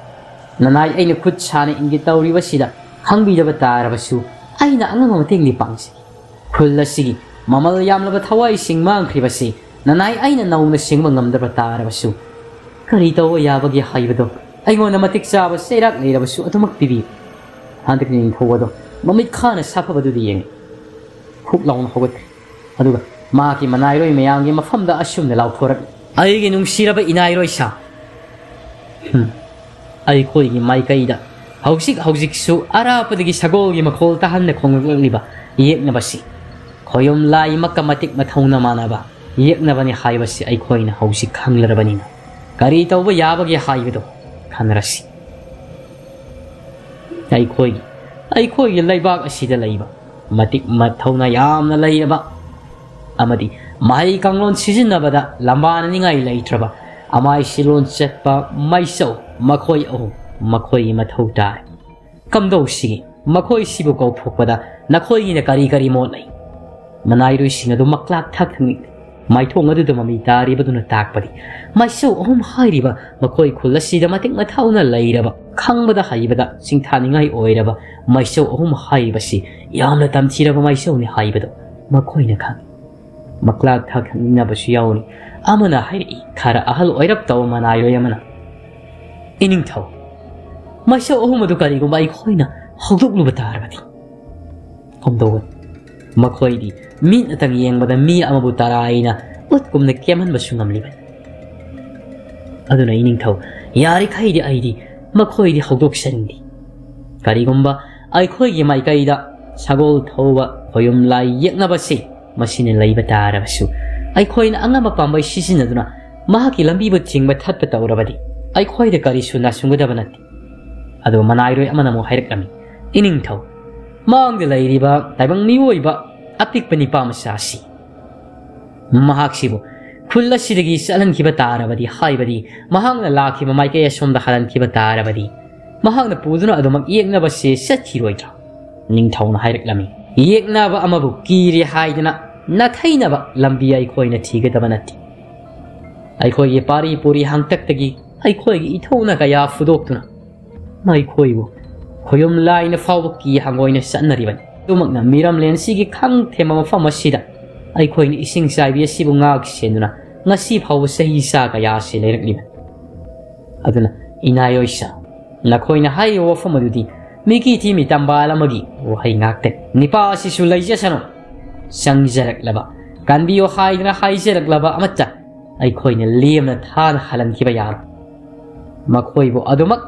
ꯅꯅꯥꯏ ꯑꯩꯅ ꯈꯨꯠ ꯁꯥꯅ ꯏꯪꯒꯤꯠ ꯇꯧꯔꯤꯕꯁꯤꯗ ꯈꯪꯕꯤꯗꯕ ꯇꯥꯔꯕꯁꯨ ꯑꯩꯅ ꯑꯉꯝꯕ ꯃꯇꯦꯡꯗꯤ ꯄꯥꯡꯖꯒꯦ꯫ ꯈꯨꯜ ꯑꯁꯤꯒꯤ ꯃꯃꯜ ꯌꯥꯝꯂꯕ ꯊꯋꯥꯏꯁꯤꯡ ꯃꯥꯡꯈ꯭ꯔꯤꯕꯁꯤ ꯅꯅꯥꯏ ꯑꯩꯅ ꯅꯧꯅ ꯁꯦꯡꯕ ꯉꯝꯗꯕ ꯇꯥꯔꯕꯁꯨ, ꯀꯔꯤ ꯇꯧꯕ ꯌꯥꯕꯒꯦ ꯍꯥꯏꯕꯗꯣ ꯑꯩꯉꯣꯟꯗ ꯃꯇꯤꯛ ꯆꯥꯕ ꯆꯩꯔꯥꯛ ꯂꯩꯔꯕꯁꯨ ꯑꯗꯨꯃꯛ ꯄꯤꯕꯤꯌꯨ꯫ ꯍꯟꯗꯛꯀꯤ ꯅꯤꯡꯊꯧ ꯑꯗꯣ ꯃꯃꯤꯠ ꯈꯥꯅ ꯁꯥꯐꯕꯗꯨꯗ ꯌꯦꯡꯉꯤ꯫ ꯍꯨꯛ ꯂꯥꯎꯅ ꯍꯧꯒꯠꯈ꯭ꯔꯦ꯫ ꯑꯗꯨꯒ ꯃꯍꯥꯛꯀꯤ ꯃꯅꯥꯏꯔꯣꯏ ꯃꯌꯥꯝꯒꯤ ꯃꯐꯝꯗ ꯑꯁꯨꯝꯅ ꯂꯥꯎꯊꯣꯔꯛꯏ, "ꯑꯩꯒꯤ ꯅꯨꯡꯁꯤꯔꯕ ꯏꯅꯥꯏꯔꯣꯏꯁꯥ, ꯍꯨꯝ, ꯑꯩꯈꯣꯏꯒꯤ ꯃꯥꯏꯀꯩꯗ ꯍꯧꯖꯤꯛ ꯍꯧꯖꯤꯛꯁꯨ ꯑꯔꯥꯞꯄꯗꯒꯤ ꯁꯒꯣꯜꯒꯤ ꯃꯈꯣꯜ ꯇꯥꯍꯟꯅ ꯈꯣꯡꯂꯛꯂꯤꯕ ꯌꯦꯛꯅꯕꯁꯤ ꯈꯣꯌꯨꯝ ꯂꯥꯏꯃꯛꯀ ꯃꯇꯤꯛ ꯃꯊꯧꯅ ꯃꯥꯟꯅꯕ ꯌꯦꯛꯅꯕꯅꯤ ꯍꯥꯏꯕꯁꯤ ꯑꯩꯈꯣꯏꯅ ꯍꯧꯖꯤꯛ ꯈꯪꯂꯔꯕꯅꯤꯅ, ꯀꯔꯤ ꯇꯧꯕ ꯌꯥꯕꯒꯦ ꯍꯥꯏꯕꯗꯨ ꯈꯟꯅꯔꯁꯤ꯫ ꯑꯩꯈꯣꯏꯒꯤ, ꯑꯩꯈꯣꯏꯒꯤ ꯂꯩꯕꯥꯛ ꯑꯁꯤꯗ ꯂꯩꯕ ꯃꯇꯤꯛ ꯃꯊꯧꯅ ꯌꯥꯝꯅ ꯂꯩꯔꯕ ꯑꯃꯗꯤ ꯃꯍꯩ ꯀꯥꯡꯂꯣꯟ ꯁꯤꯖꯤꯟꯅꯕꯗ ꯂꯝꯕꯥꯅꯅꯤꯡꯉꯥꯏ ꯂꯩꯇ꯭ꯔꯕ ꯑꯃꯥꯏ ꯁꯤꯂꯣꯟ ꯆꯠꯄ ꯃꯥꯏꯆꯧ ꯃꯈꯣꯏ ꯑꯍꯨꯝ, ꯃꯈꯣꯏꯒꯤ ꯃꯊꯧ ꯇꯥꯔꯦ꯫ ꯀꯝꯗꯧꯁꯤꯒꯦ? ꯃꯈꯣꯏꯁꯤꯕꯨ ꯀꯧꯊꯣꯛꯄꯗ ꯅꯈꯣꯏꯒꯤꯅ ꯀꯔꯤ ꯀꯔꯤ ꯃꯣꯠ ꯂꯩ?" ꯃꯅꯥꯏꯔꯣꯏꯁꯤꯡ ꯑꯗꯨ ꯃꯀ꯭ꯂꯥꯛ ꯊꯥꯛ ꯊꯛꯅꯤꯡꯂꯦ꯫ ꯃꯥꯏꯊꯣꯡ ꯑꯗꯨꯗ ꯃꯃꯤ ꯇꯥꯔꯤꯕꯗꯨꯅ ꯇꯥꯛꯄꯗꯤ ꯃꯥꯏꯆꯧ ꯑꯍꯨꯝ ꯍꯥꯏꯔꯤꯕ ꯃꯈꯣꯏ ꯈꯨꯜ ꯑꯁꯤꯗ ꯃꯇꯤꯛ ꯃꯊꯧꯅ ꯂꯩꯔꯕ, ꯈꯪꯕꯗ ꯍꯩꯕꯗ ꯁꯤꯡꯊꯥꯅꯤꯡꯉꯥꯏ ꯑꯣꯏꯔꯕ ꯃꯥꯏꯆꯧ ꯑꯍꯨꯝ ꯍꯥꯏꯔꯤꯕꯁꯤ ꯌꯥꯝꯅ ꯇꯝꯊꯤꯔꯕ ꯃꯥꯏꯆꯧꯅꯤ ꯍꯥꯏꯕꯗꯨ ꯃꯈꯣꯏꯅ ꯈꯪꯏ꯫ ꯃꯀ꯭ꯂꯥꯛ ꯊꯥꯛ ꯊꯛꯅꯤꯡꯅꯕꯁꯨ ꯌꯥꯎꯔꯤ꯫ ꯑꯃꯅ ꯍꯥꯏꯔꯛꯏ, ꯈꯔ ꯑꯍꯜ ꯑꯣꯏꯔꯞ ꯇꯧꯕ ꯃꯅꯥꯏꯔꯣꯏ ꯑꯃꯅ, "ꯏꯅꯤꯡꯊꯧ, ꯃꯥꯏꯆꯧ ꯑꯍꯨꯝ ꯑꯗꯨ ꯀꯔꯤꯒꯨꯝꯕ ꯑꯩꯈꯣꯏꯅ ꯍꯧꯗꯣꯛꯂꯨꯕ ꯇꯥꯔꯕꯗꯤ?" ꯀꯝꯗꯧꯒꯅꯤ? ꯃꯈꯣꯏꯗꯤ ꯃꯤꯠꯅꯇꯪ ꯌꯦꯡꯕꯗ ꯃꯤ ꯑꯃꯕꯨ ꯇꯔꯥꯏꯅ ꯎꯠꯀꯨꯝꯅ ꯀꯦꯝꯍꯟꯕꯁꯨ ꯉꯝꯂꯤꯕꯅꯤ꯫ ꯑꯗꯨꯅ ꯏꯅꯤꯡꯊꯧ, ꯌꯥꯔꯤꯈꯩꯗꯤ ꯑꯩꯗꯤ ꯃꯈꯣꯏꯗꯤ ꯍꯧꯗꯣꯛꯆꯅꯤꯡꯗꯦ꯫ ꯀꯔꯤꯒꯨꯝꯕ ꯑꯩꯈꯣꯏꯒꯤ ꯃꯥꯏꯀꯩꯗ ꯁꯒꯣꯜ ꯊꯧꯕ ꯈꯣꯌꯨꯝ ꯂꯥꯏ ꯌꯦꯛꯅꯕꯁꯤ ꯃꯁꯤꯅ ꯂꯩꯕ ꯇꯥꯔꯕꯁꯨ, ꯑꯩꯈꯣꯏꯅ ꯑꯉꯝꯕ ꯄꯥꯝꯕꯩ ꯁꯤꯖꯤꯟꯅꯗꯨꯅ ꯃꯍꯥꯛꯀꯤ ꯂꯝꯕꯤꯕꯨ ꯊꯤꯡꯕ ꯊꯠꯄ ꯇꯧꯔꯕꯗꯤ ꯑꯩꯈꯣꯏꯗ ꯀꯔꯤꯁꯨ ꯅꯥꯁꯨꯡꯒꯗꯕ ꯅꯠꯇꯦ꯫ ꯑꯗꯨꯒ ꯃꯅꯥꯏꯔꯣꯏ ꯑꯃꯅ ꯑꯃꯨꯛ ꯍꯥꯏꯔꯛꯂꯝꯃꯤ, "ꯏꯅꯤꯡꯊꯧ, ꯃꯥꯡꯗ ꯂꯩꯔꯤꯕ ꯇꯥꯏꯕꯪ ꯃꯤꯑꯣꯏꯕ ꯑꯄꯤꯛꯄ ꯅꯤꯄꯥ ꯃꯆꯥ ꯑꯁꯤ, ꯃꯍꯥꯛꯁꯤꯕꯨ ꯈꯨꯜ ꯑꯁꯤꯗꯒꯤ ꯆꯠꯍꯟꯈꯤꯕ ꯇꯥꯔꯕꯗꯤ, ꯍꯥꯏꯕꯗꯤ ꯃꯍꯥꯛꯅ ꯂꯥꯛꯈꯤꯕ ꯃꯥꯏꯀꯩ ꯑꯁꯣꯝꯗ ꯍꯜꯍꯟꯈꯤꯕ ꯇꯥꯔꯕꯗꯤ, ꯃꯍꯥꯛꯅ ꯄꯨꯗꯨꯅ ꯑꯗꯨꯃꯛ ꯌꯦꯛꯅꯕꯁꯦ ꯆꯠꯈꯤꯔꯣꯏꯗ꯭ꯔꯥ?" ꯅꯤꯡꯊꯧꯅ ꯍꯥꯏꯔꯛꯂꯝꯃꯤ, "ꯌꯦꯛꯅꯕ ꯑꯃꯕꯨ ꯀꯤꯔꯦ ꯍꯥꯏꯗꯅ ꯅꯥꯊꯩꯅꯕ ꯂꯝꯕꯤ ꯑꯩꯈꯣꯏꯅ ꯊꯤꯒꯗꯕ ꯅꯠꯇꯦ꯫ ꯑꯩꯈꯣꯏꯒꯤ ꯄꯥꯔꯤ ꯄꯨꯔꯤ ꯍꯥꯡꯇꯛꯇꯒꯤ ꯑꯩꯈꯣꯏꯒꯤ ꯏꯊꯧꯅ ꯀꯌꯥ ꯐꯨꯗꯣꯛꯇꯨꯅ ꯃꯈꯣꯏꯕꯨ ꯈꯣꯌꯨꯝ ꯂꯥꯏꯅ ꯐꯥꯎꯕ ꯀꯤ ꯍꯪꯒꯣꯏꯅ ꯆꯠꯅꯔꯤꯕꯅꯤ꯫ ꯑꯗꯨꯃꯛꯅ ꯃꯤꯔꯝꯂꯦꯟꯁꯤꯒꯤ ꯈꯪ ꯊꯦꯝꯕ ꯃꯐꯝ ꯑꯁꯤꯗ ꯑꯩꯈꯣꯏꯅ ꯏꯁꯤꯡ ꯆꯥꯏꯕꯤ ꯑꯁꯤꯕꯨ ꯉꯥꯛ ꯁꯦꯟꯗꯨꯅ ꯉꯁꯤ ꯐꯥꯎꯕ ꯆꯍꯤ ꯆꯥ ꯀꯌꯥꯁꯤ ꯂꯩꯔꯛꯂꯤꯕꯅꯤ꯫ ꯑꯗꯨꯅ ꯏꯅꯥꯏꯔꯣꯏꯁꯥ, ꯅꯈꯣꯏꯅ ꯍꯥꯏꯔꯤꯕ ꯋꯥꯐꯝ ꯑꯗꯨꯗꯤ ꯃꯤꯀꯤ ꯊꯤꯃꯤ ꯇꯝꯕꯥꯜ ꯑꯃꯒꯤ ꯋꯥꯍꯩ ꯉꯥꯛꯇꯅꯤ꯫ ꯅꯤꯄꯥ ꯑꯁꯤꯁꯨ ꯂꯩꯖꯁꯅꯨ꯫ ꯆꯪꯖꯔꯛꯂꯕ, ꯀꯟꯕꯤꯌꯨ ꯍꯥꯏꯗꯅ ꯍꯥꯏꯖꯔꯛꯂꯕ ꯑꯃꯠꯇ ꯑꯩꯈꯣꯏꯅ ꯂꯦꯝꯅ ꯊꯥꯅ ꯍꯜꯍꯟꯈꯤꯕ ꯌꯥꯔꯣꯏ꯫ ꯃꯈꯣꯏꯕꯨ ꯑꯗꯨꯃꯛ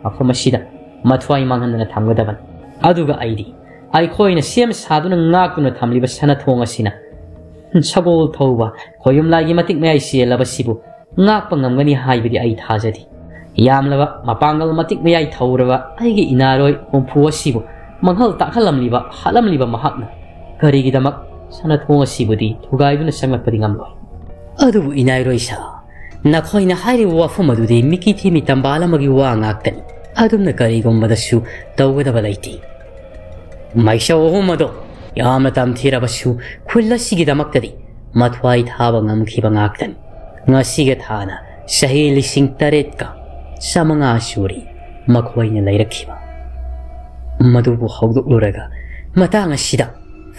ꯃꯐꯝ ꯑꯁꯤꯗ ꯃꯊ꯭ꯋꯥꯏ ꯃꯥꯡꯍꯟꯗꯅ ꯊꯝꯒꯗꯕꯅꯤ꯫ ꯑꯗꯨꯒ ꯑꯩꯗꯤ ꯑꯩꯈꯣꯏꯅ ꯁꯦꯝ ꯁꯥꯗꯨꯅ ꯉꯥꯛꯇꯨꯅ ꯊꯝꯂꯤꯕ ꯁꯅꯥꯊꯣꯡ ꯑꯁꯤꯅ ꯁꯒꯣꯜ ꯊꯧꯕ ꯈꯣꯌꯨꯝꯂꯥꯏꯒꯤ ꯃꯇꯤꯛ ꯃꯌꯥꯏ ꯆꯦꯜꯂꯕꯁꯤꯕꯨ ꯉꯥꯛꯄ ꯉꯝꯒꯅꯤ ꯍꯥꯏꯕꯗꯤ ꯑꯩ ꯊꯥꯖꯗꯦ꯫ ꯌꯥꯝꯂꯕ ꯃꯄꯥꯡꯒꯜ ꯃꯇꯤꯛ ꯃꯌꯥꯏ ꯊꯧꯔꯕ ꯑꯩꯒꯤ ꯏꯅꯥꯔꯣꯏ ꯍꯨꯝꯐꯨ ꯑꯁꯤꯕꯨ ꯃꯥꯡꯍꯜ ꯇꯥꯛꯍꯜꯂꯝꯂꯤꯕ, ꯍꯥꯠꯂꯝꯂꯤꯕ ꯃꯍꯥꯛꯅ ꯀꯔꯤꯒꯤꯗꯃꯛ ꯁꯅꯥꯊꯣꯡ ꯑꯁꯤꯕꯨꯗꯤ ꯊꯨꯒꯥꯏꯗꯨꯅ ꯆꯪꯂꯛꯄꯗꯤ ꯉꯝꯂꯣꯏ? ꯑꯗꯨꯕꯨ ꯏꯅꯥꯏꯔꯣꯏ ꯁꯥ, ꯅꯈꯣꯏꯅ ꯍꯥꯏꯔꯤꯕ ꯋꯥꯐꯝ ꯑꯗꯨꯗꯤ ꯃꯤꯀꯤ ꯊꯤꯃꯤ ꯇꯝꯕꯥꯜ ꯑꯃꯒꯤ ꯋꯥ ꯉꯥꯛꯇꯅꯤ꯫ ꯑꯗꯨꯝꯅ ꯀꯔꯤꯒꯨꯝꯕꯗꯁꯨ ꯇꯧꯒꯗꯕ ꯂꯩꯇꯦ꯫ ꯃꯥꯏꯁꯧ ꯑꯍꯨꯝ ꯑꯗꯣ ꯌꯥꯝꯅ ꯇꯝꯊꯤꯔꯕꯁꯨ ꯈꯨꯜ ꯑꯁꯤꯒꯤꯗꯃꯛꯇꯗꯤ ꯃꯊ꯭ꯋꯥꯏ ꯊꯥꯕ ꯉꯝꯈꯤꯕ ꯉꯥꯛꯇꯅꯤ꯫ ꯉꯁꯤꯒ ꯊꯥꯅ ꯆꯍꯤ ꯂꯤꯁꯤꯡ ꯇꯔꯦꯠꯀ ꯆꯥꯃꯉꯥ ꯁꯨꯔꯤ ꯃꯈꯣꯏꯅ ꯂꯩꯔꯛꯈꯤꯕ꯫ ꯃꯗꯨꯕꯨ ꯍꯧꯗꯣꯛꯂꯨꯔꯒ ꯃꯇꯥꯡ ꯑꯁꯤꯗ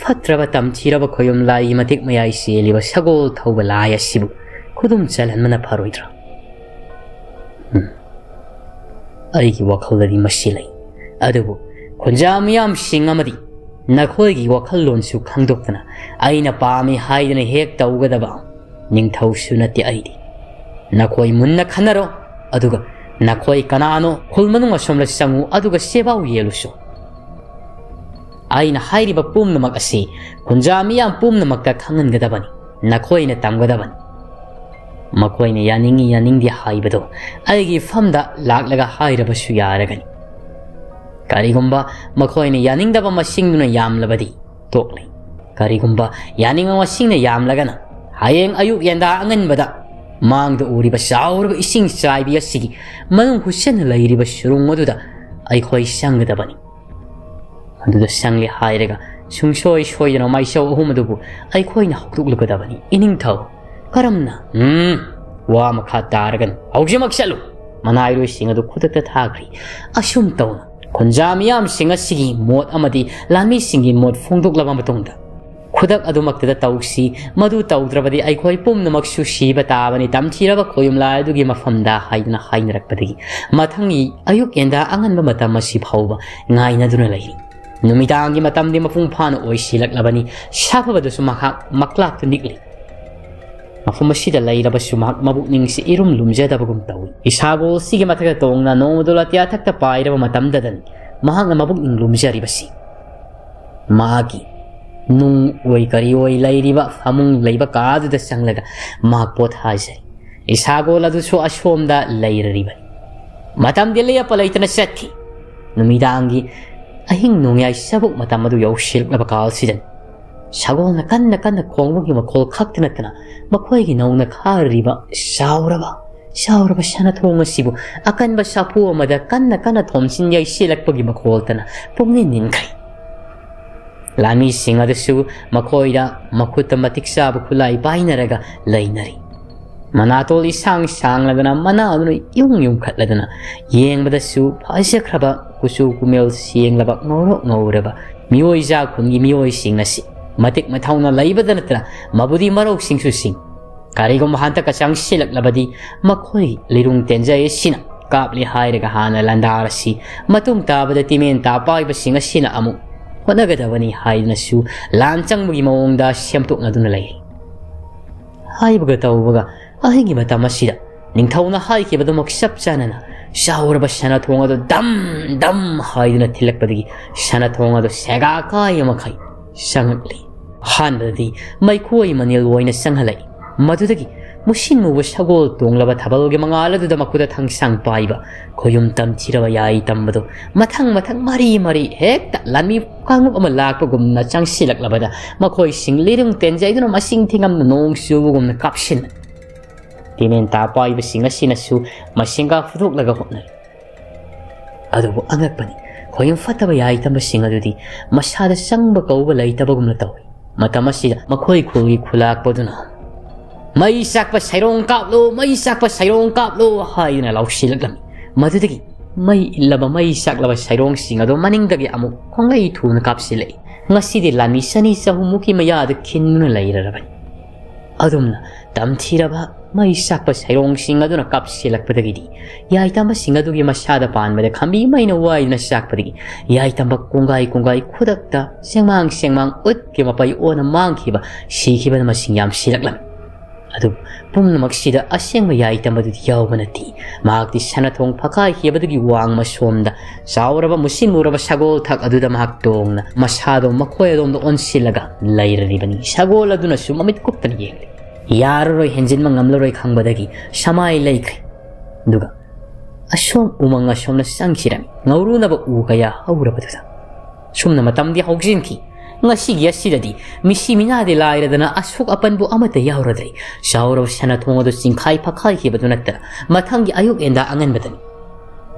ꯐꯠꯇ꯭ꯔꯕ ꯇꯝꯊꯤꯔꯕ ꯈꯣꯌꯨꯝ ꯂꯥꯏꯒꯤ ꯃꯇꯤꯛ ꯃꯌꯥꯏ ꯆꯦꯜꯂꯤꯕ ꯁꯒꯣꯜ ꯊꯧꯕ ꯂꯥꯏ ꯑꯁꯤꯕꯨ ꯈꯨꯗꯨꯝ ꯆꯜꯍꯟꯕꯅ ꯐꯔꯣꯏꯗ꯭ꯔꯥ? ꯎꯝ꯫ ꯑꯩꯒꯤ ꯋꯥꯈꯜꯗꯗꯤ ꯃꯁꯤ ꯂꯩ꯫ ꯑꯗꯨꯕꯨ ꯈꯨꯟꯖꯥ ꯃꯤꯌꯥꯝꯁꯤꯡ ꯑꯃꯗꯤ ꯅꯈꯣꯏꯒꯤ ꯋꯥꯈꯜꯂꯣꯟꯁꯨ ꯈꯪꯗꯣꯛꯇꯅ ꯑꯩꯅ ꯄꯥꯝꯃꯤ ꯍꯥꯏꯗꯨꯅ ꯍꯦꯛ ꯇꯧꯒꯗꯕ ꯅꯤꯡꯊꯧꯁꯨ ꯅꯠꯇꯦ ꯑꯩꯗꯤ꯫ ꯅꯈꯣꯏ ꯃꯨꯟꯅ ꯈꯟꯅꯔꯣ, ꯑꯗꯨꯒ ꯅꯈꯣꯏ ꯀꯅꯥꯅꯣ ꯈꯨꯜ ꯃꯅꯨꯡ ꯑꯁꯣꯝꯗ ꯆꯪꯉꯨ, ꯑꯗꯨꯒ ꯁꯦꯕꯥꯎ ꯌꯦꯜꯂꯨꯁꯨ꯫ ꯑꯩꯅ ꯍꯥꯏꯔꯤꯕ ꯄꯨꯝꯅꯃꯛ ꯑꯁꯤ ꯈꯨꯟꯖꯥ ꯃꯤꯌꯥꯝ ꯄꯨꯝꯅꯃꯛꯇ ꯈꯪꯍꯟꯒꯗꯕꯅꯤ꯫ ꯅꯈꯣꯏꯅ ꯇꯝꯒꯗꯕꯅꯤ꯫ ꯃꯈꯣꯏꯅ ꯌꯥꯅꯤꯡꯏ ꯌꯥꯅꯤꯡꯗꯦ ꯍꯥꯏꯕꯗꯨ ꯑꯩꯒꯤ ꯐꯝꯗ ꯂꯥꯛꯂꯒ ꯍꯥꯏꯔꯕꯁꯨ ꯌꯥꯔꯒꯅꯤ꯫ ꯀꯔꯤꯒꯨꯝꯕ ꯃꯈꯣꯏꯅ ꯌꯥꯅꯤꯡꯗꯕ ꯃꯁꯤꯡꯗꯨꯅ ꯌꯥꯝꯂꯕꯗꯤ ꯇꯣꯛꯂꯤ꯫ ꯀꯔꯤꯒꯨꯝꯕ ꯌꯥꯅꯤꯡꯕ ꯃꯁꯤꯡꯅ ꯌꯥꯝꯂꯒꯅ ꯍꯌꯦꯡ ꯑꯌꯨꯛ ꯌꯦꯟꯗꯥ ꯑꯉꯟꯕꯗ ꯃꯥꯡꯗ ꯎꯔꯤꯕ ꯆꯥꯎꯔꯕ ꯏꯁꯤꯡ ꯆꯥꯏꯕꯤ ꯑꯁꯤꯒꯤ ꯃꯅꯨꯡ ꯍꯨꯠꯆꯟꯅ ꯂꯩꯔꯤꯕ ꯁꯨꯔꯨꯡ ꯑꯗꯨꯗ ꯑꯩꯈꯣꯏ ꯆꯪꯒꯗꯕꯅꯤ꯫ ꯑꯗꯨꯗ ꯆꯪꯂꯦ ꯍꯥꯏꯔꯒ ꯁꯨꯡꯁꯣꯏ ꯁꯣꯏꯗꯅ ꯃꯥꯏꯆꯧ ꯑꯍꯨꯝ ꯑꯗꯨꯕꯨ ꯑꯩꯈꯣꯏꯅ ꯍꯧꯗꯣꯛꯂꯒꯗꯕꯅꯤ꯫ ꯏꯅꯤꯡꯊꯧ, ꯀꯔꯝꯅ? ꯎꯝ, ꯋꯥ ꯃꯈꯥ ꯇꯥꯔꯒꯅꯨ꯫ ꯍꯧꯖꯤꯛꯃꯛ ꯆꯠꯂꯨ꯫ ꯃꯅꯥꯏꯔꯣꯏꯁꯤꯡ ꯑꯗꯨ ꯈꯨꯗꯛꯇ ꯊꯥꯈ꯭ꯔꯤ꯫ ꯑꯁꯨꯝ ꯇꯧꯅ ꯈꯨꯟꯖꯥ ꯃꯤꯌꯥꯝꯁꯤꯡ ꯑꯁꯤꯒꯤ ꯃꯣꯠ ꯑꯃꯗꯤ ꯂꯥꯟꯃꯤꯁꯤꯡꯒꯤ ꯃꯣꯠ ꯐꯣꯡꯗꯣꯛꯂꯕ ꯃꯇꯨꯡꯗ, "ꯈꯨꯗꯛ ꯑꯗꯨꯃꯛꯇꯗ ꯇꯧꯁꯤ, ꯃꯗꯨ ꯇꯧꯗ꯭ꯔꯕꯗꯤ ꯑꯩꯈꯣꯏ ꯄꯨꯝꯅꯃꯛꯁꯨ ꯁꯤꯕ ꯇꯥꯕꯅꯤ, ꯇꯝꯊꯤꯔꯕ ꯈꯣꯌꯨꯝ ꯂꯥꯏ ꯑꯗꯨꯒꯤ ꯃꯐꯝꯗ" ꯍꯥꯏꯗꯨꯅ ꯍꯥꯏꯅꯔꯛꯄꯗꯒꯤ ꯃꯊꯪꯒꯤ ꯑꯌꯨꯛ ꯌꯦꯟꯗꯥ ꯑꯉꯟꯕ ꯃꯇꯝ ꯑꯁꯤ ꯐꯥꯎꯕ ꯉꯥꯏꯅꯗꯨꯅ ꯂꯩꯔꯤ꯫ ꯅꯨꯃꯤꯗꯥꯡꯒꯤ ꯃꯇꯝꯗꯤ ꯃꯄꯨꯡ ꯐꯥꯅ ꯑꯣꯏꯁꯤꯜꯂꯛꯂꯕꯅꯤ꯫ ꯁꯥꯐꯕꯗꯨꯁꯨ ꯃꯍꯥꯛ ꯃꯀ꯭ꯂꯥꯛꯇ ꯅꯤꯛꯂꯤ꯫ ꯃꯐꯝ ꯑꯁꯤꯗ ꯂꯩꯔꯕꯁꯨ ꯃꯍꯥꯛ ꯃꯕꯨꯛꯅꯤꯡꯁꯤ ꯏꯔꯨꯝ ꯂꯨꯝꯖꯗꯕꯒꯨꯝ ꯇꯧꯏ꯫ ꯏꯁꯥꯒꯣꯜ ꯑꯁꯤꯒꯤ ꯃꯊꯛꯇ ꯇꯣꯡꯅ ꯅꯣꯡꯃꯗꯣ ꯑꯇꯤꯌꯥ ꯊꯛꯇ ꯄꯥꯏꯔꯕ ꯃꯇꯝꯗꯗꯅꯤ ꯃꯍꯥꯛꯅ ꯃꯕꯨꯛꯅꯤꯡ ꯂꯨꯝꯖꯔꯤꯕꯁꯤ꯫ ꯃꯍꯥꯛꯀꯤ ꯅꯨꯡ ꯑꯣꯏ ꯀꯔꯤ ꯑꯣꯏ ꯂꯩꯔꯤꯕ ꯐꯃꯨꯡ ꯂꯩꯕ ꯀꯥꯗꯨꯗ ꯆꯪꯂꯒ ꯃꯍꯥꯛ ꯄꯣꯊꯥꯖꯩ꯫ ꯏꯁꯥꯒꯣꯜ ꯑꯗꯨꯁꯨ ꯑꯁꯣꯝꯗ ꯂꯩꯔꯔꯤꯕꯅꯤ꯫ ꯃꯇꯝꯗꯤ ꯂꯦꯞꯄ ꯂꯩꯇꯅ ꯆꯠꯈꯤ꯫ ꯅꯨꯃꯤꯗꯥꯡꯒꯤ ꯑꯍꯤꯡ ꯅꯣꯡꯌꯥꯏ ꯆꯕꯨꯛ ꯃꯇꯝ ꯑꯗꯨ ꯌꯧꯁꯤꯜꯂꯛꯂꯕ ꯀꯥꯜꯁꯤꯗꯅꯤ ꯁꯒꯣꯜꯅ ꯀꯟꯅ ꯀꯟꯅ ꯈꯣꯡꯕꯒꯤ ꯃꯈꯣꯜ ꯈꯛꯇ ꯅꯠꯇꯅ ꯃꯈꯣꯏꯒꯤ ꯅꯧꯅ ꯈꯥꯔꯤꯕ ꯆꯥꯎꯔꯕ, ꯆꯥꯎꯔꯕ ꯁꯅꯥꯊꯣꯡ ꯑꯁꯤꯕꯨ ꯑꯀꯟꯕ ꯁꯥꯐꯨ ꯑꯃꯗ ꯀꯟꯅ ꯀꯟꯅ ꯊꯣꯝꯖꯤꯟ ꯌꯩꯁꯤꯜꯂꯛꯄꯒꯤ ꯃꯈꯣꯜꯇꯅ ꯄꯨꯝꯅꯤꯟ ꯅꯤꯟꯈ꯭ꯔꯦ꯫ ꯂꯥꯟꯃꯤꯁꯤꯡ ꯑꯗꯨꯁꯨ ꯃꯈꯣꯏꯗ ꯃꯈꯨꯠꯇ ꯃꯇꯤꯛ ꯆꯥꯕ ꯈꯨꯠꯂꯥꯏ ꯄꯥꯏꯅꯔꯒ ꯂꯩꯅꯔꯤ꯫ ꯃꯅꯥꯇꯣꯜ ꯏꯁꯥꯡ ꯁꯥꯡꯂꯗꯅ ꯃꯅꯥ ꯑꯗꯨꯅ ꯏꯌꯨꯡ ꯌꯨꯡꯈꯠꯂꯗꯅ ꯌꯦꯡꯕꯗꯁꯨ ꯐꯖꯈ꯭ꯔꯕ ꯀꯨꯆꯨ ꯀꯨꯃꯦꯜ ꯁꯦꯡꯂꯕ ꯉꯧꯔꯣꯛ ꯉꯧꯔꯕ ꯃꯤꯑꯣꯏꯖꯥ ꯈꯨꯟꯒꯤ ꯃꯤꯑꯣꯏꯁꯤꯡ ꯑꯁꯤ ꯃꯇꯤꯛ ꯃꯊꯧꯅ ꯂꯩꯕꯗ ꯅꯠꯇꯅ ꯃꯕꯨꯗꯤ ꯃꯔꯧꯁꯤꯡꯁꯨ ꯁꯤꯡ꯫ ꯀꯔꯤꯒꯨꯝꯕ ꯍꯟꯗꯛꯀ ꯆꯪꯁꯤꯜꯂꯛꯂꯕꯗꯤ ꯃꯈꯣꯏ ꯂꯤꯔꯨꯡ ꯇꯦꯟꯖꯩ ꯑꯁꯤꯅ ꯀꯥꯞꯂꯤ ꯍꯥꯏꯔꯒ ꯍꯥꯟꯅ ꯂꯥꯟꯗꯥꯔꯁꯤ, ꯃꯇꯨꯡ ꯇꯥꯕꯗ ꯇꯤꯃꯦꯟ ꯇꯥ ꯄꯥꯏꯕꯁꯤꯡ ꯑꯁꯤꯅ ꯑꯃꯨꯛ ꯍꯣꯠꯅꯒꯗꯕꯅꯤ ꯍꯥꯏꯗꯨꯅꯁꯨ ꯂꯥꯟ ꯆꯪꯕꯒꯤ ꯃꯑꯣꯡꯗ ꯁꯦꯝꯗꯣꯛꯅꯗꯨꯅ ꯂꯩꯔꯤ꯫ ꯍꯥꯏꯕꯒ ꯇꯧꯕꯒ ꯑꯍꯤꯡꯒꯤ ꯃꯇꯝ ꯑꯁꯤꯗ ꯅꯤꯡꯊꯧꯅ ꯍꯥꯏꯈꯤꯕꯗꯨꯃꯛ ꯆꯞ ꯆꯥꯅꯅ ꯆꯥꯎꯔꯕ ꯁꯅꯥꯊꯣꯡ ꯑꯗꯨ ꯗꯝ ꯗꯝ ꯍꯥꯏꯗꯨꯅ ꯊꯤꯜꯂꯛꯄꯗꯒꯤ ꯁꯅꯥꯊꯣꯡ ꯑꯗꯨ ꯁꯦꯒꯥ ꯀꯥꯏ ꯑꯃꯈꯩ ꯆꯪꯉꯛꯂꯤ꯫ ꯑꯍꯥꯟꯕꯗꯗꯤ ꯃꯩꯈꯣꯏ ꯃꯅꯤꯜ ꯑꯣꯏꯅ ꯆꯪꯍꯜꯂꯛꯏ꯫ ꯃꯗꯨꯗꯒꯤ ꯃꯨꯁꯤꯟ ꯃꯨꯕ ꯁꯒꯣꯜ ꯇꯣꯡꯂꯕ ꯊꯥꯕꯜꯒꯤ ꯃꯉꯥꯜ ꯑꯗꯨꯗ ꯃꯈꯨꯠꯇ ꯊꯥꯡꯁꯥꯡ ꯄꯥꯏꯕ ꯈꯣꯌꯨꯝ ꯇꯝꯊꯤꯔꯕ ꯌꯥꯏ ꯇꯝꯕꯗꯨ ꯃꯊꯪ ꯃꯊꯪ ꯃꯔꯤ ꯃꯔꯤ ꯍꯦꯛꯇ ꯂꯥꯟꯃꯤ ꯀꯥꯡꯂꯨꯞ ꯑꯃ ꯂꯥꯛꯄꯒꯨꯝꯅ ꯆꯪꯁꯤꯜꯂꯛꯂꯕꯗ ꯃꯈꯣꯏꯁꯤꯡ ꯂꯤꯔꯨꯡ ꯇꯦꯟꯖꯩꯗꯨꯅ ꯃꯁꯤꯡ ꯊꯤꯉꯝꯅ ꯅꯣꯡ ꯆꯨꯕꯒꯨꯝꯅ ꯀꯥꯞꯁꯤꯟꯅ ꯇꯤꯃꯦꯟ ꯇꯥ ꯄꯥꯏꯕꯁꯤꯡ ꯑꯁꯤꯅꯁꯨ ꯃꯁꯤꯡꯒꯥ ꯐꯨꯗꯣꯛꯂꯒ ꯍꯣꯠꯅꯔꯤ꯫ ꯑꯗꯨꯕꯨ ꯑꯉꯛꯄꯅꯤ, ꯈꯣꯌꯨꯝ ꯐꯠꯇꯕ ꯌꯥꯏ ꯇꯝꯕꯁꯤꯡ ꯑꯗꯨꯗꯤ ꯃꯁꯥꯗ ꯆꯪꯕ ꯀꯧꯕ ꯂꯩꯇꯕꯒꯨꯝꯅ ꯇꯧꯏ꯫ ꯃꯇꯝ ꯑꯁꯤꯗ ꯃꯈꯣꯏ ꯈꯨꯜꯒꯤ ꯈꯨꯂꯥꯛꯄꯗꯨꯅ, "ꯃꯩ ꯆꯥꯛꯄ ꯁꯩꯔꯣꯡ ꯀꯥꯞꯂꯣ, ꯃꯩ ꯆꯥꯛꯄ ꯁꯩꯔꯣꯡ ꯀꯥꯞꯂꯣ" ꯍꯥꯏꯗꯨꯅ ꯂꯥꯎꯁꯤꯜꯂꯛꯂꯝꯃꯤ꯫ ꯃꯗꯨꯗꯒꯤ ꯃꯩ ꯏꯜꯂꯕ, ꯃꯩ ꯆꯥꯛꯂꯕ ꯁꯩꯔꯣꯡꯁꯤꯡ ꯑꯗꯨ ꯃꯅꯤꯡꯗꯒꯤ ꯑꯃꯨꯛ ꯈꯣꯡꯂꯩ ꯊꯨꯅ ꯀꯥꯞꯁꯤꯜꯂꯛꯏ꯫ ꯉꯁꯤꯗꯤ ꯂꯥꯟꯃꯤ ꯆꯅꯤ ꯆꯍꯨꯝꯃꯨꯛꯀꯤ ꯃꯌꯥꯗ ꯈꯤꯟꯗꯨꯅ ꯂꯩꯔꯔꯕꯅꯤ꯫ ꯑꯗꯨꯝꯅ ꯇꯝꯊꯤꯔꯕ ꯃꯩ ꯆꯥꯛꯄ ꯁꯩꯔꯣꯡꯁꯤꯡ ꯑꯗꯨꯅ ꯀꯥꯞꯁꯤꯜꯂꯛꯄꯗꯒꯤꯗꯤ ꯌꯥꯏꯇꯝꯕꯁꯤꯡ ꯑꯗꯨꯒꯤ ꯃꯁꯥꯗ ꯄꯥꯟꯕꯗ ꯈꯝꯕꯤ ꯃꯩꯅ ꯋꯥꯏꯗꯨꯅ ꯆꯥꯛꯄꯗꯒꯤ ꯌꯥꯏꯇꯝꯕ ꯀꯣꯡꯒꯥꯏ ꯀꯣꯡꯒꯥꯏ ꯈꯨꯗꯛꯇ ꯆꯦꯡꯃꯥꯡ ꯆꯦꯡꯃꯥꯡ ꯎꯠꯀꯤ ꯃꯄꯩ ꯑꯣꯟꯅ ꯃꯥꯡꯈꯤꯕ, ꯁꯤꯈꯤꯕꯅ ꯃꯁꯤꯡ ꯌꯥꯝꯁꯤꯜꯂꯛꯂꯝꯃꯤ꯫ ꯑꯗꯨꯕꯨ ꯄꯨꯝꯅꯃꯛꯁꯤꯗ ꯑꯁꯦꯡꯕ ꯌꯥꯏꯇꯝꯕꯗꯨꯗꯤ ꯌꯥꯎꯕ ꯅꯠꯇꯦ꯫ ꯃꯍꯥꯛꯇꯤ ꯁꯅꯥꯊꯣꯡ ꯐꯛꯈꯥꯏꯈꯤꯕꯗꯨꯒꯤ ꯋꯥꯡꯃ ꯁꯣꯝꯗ ꯆꯥꯎꯔꯕ ꯃꯨꯁꯤꯟ ꯃꯨꯔꯕ ꯁꯒꯣꯜ ꯊꯛ ꯑꯗꯨꯗ ꯃꯍꯥꯛ ꯇꯣꯡꯅ ꯃꯁꯥꯗꯣ ꯃꯈꯣꯏ ꯑꯗꯣꯝꯗ ꯑꯣꯟꯁꯤꯜꯂꯒ ꯂꯩꯔꯔꯤꯕꯅꯤ꯫ ꯁꯒꯣꯜ ꯑꯗꯨꯅꯁꯨ ꯃꯃꯤꯠ ꯀꯨꯞꯇꯅ ꯌꯦꯡꯂꯤ꯫ ꯌꯥꯔꯔꯣꯏ, ꯍꯦꯟꯖꯤꯟꯕ ꯉꯝꯂꯔꯣꯏ ꯈꯪꯕꯗꯒꯤ ꯁꯃꯥꯏ ꯂꯩꯈ꯭ꯔꯦ꯫ ꯑꯗꯨꯒ ꯑꯁꯣꯝ ꯎꯃꯪ ꯑꯁꯣꯝꯅ ꯆꯪꯈꯤꯔꯝꯃꯤ꯫ ꯉꯧꯔꯨꯅꯕ ꯎ ꯀꯌꯥ ꯍꯧꯔꯕꯗꯨꯗ ꯁꯨꯝꯅ ꯃꯇꯝꯗꯤ ꯍꯧꯖꯤꯟꯈꯤ꯫ ꯉꯁꯤꯒꯤ ꯑꯁꯤꯗꯗꯤ ꯃꯤꯁꯤ ꯃꯤꯅꯥꯗꯤ ꯂꯥꯏꯔꯗꯅ ꯑꯁꯣꯛ ꯑꯄꯟꯕꯨ ꯑꯃꯠꯇ ꯌꯥꯎꯔꯗ꯭ꯔꯦ꯫ ꯆꯥꯎꯔꯕ ꯁꯅꯥꯊꯣꯡ ꯑꯗꯨ ꯆꯤꯡꯈꯥꯏ ꯐꯛꯈꯥꯏꯈꯤꯕꯗꯨ ꯅꯠꯇꯅ ꯃꯊꯪꯒꯤ ꯑꯌꯨꯛ ꯌꯦꯟꯗꯥ ꯑꯉꯟꯕꯗꯅꯤ꯫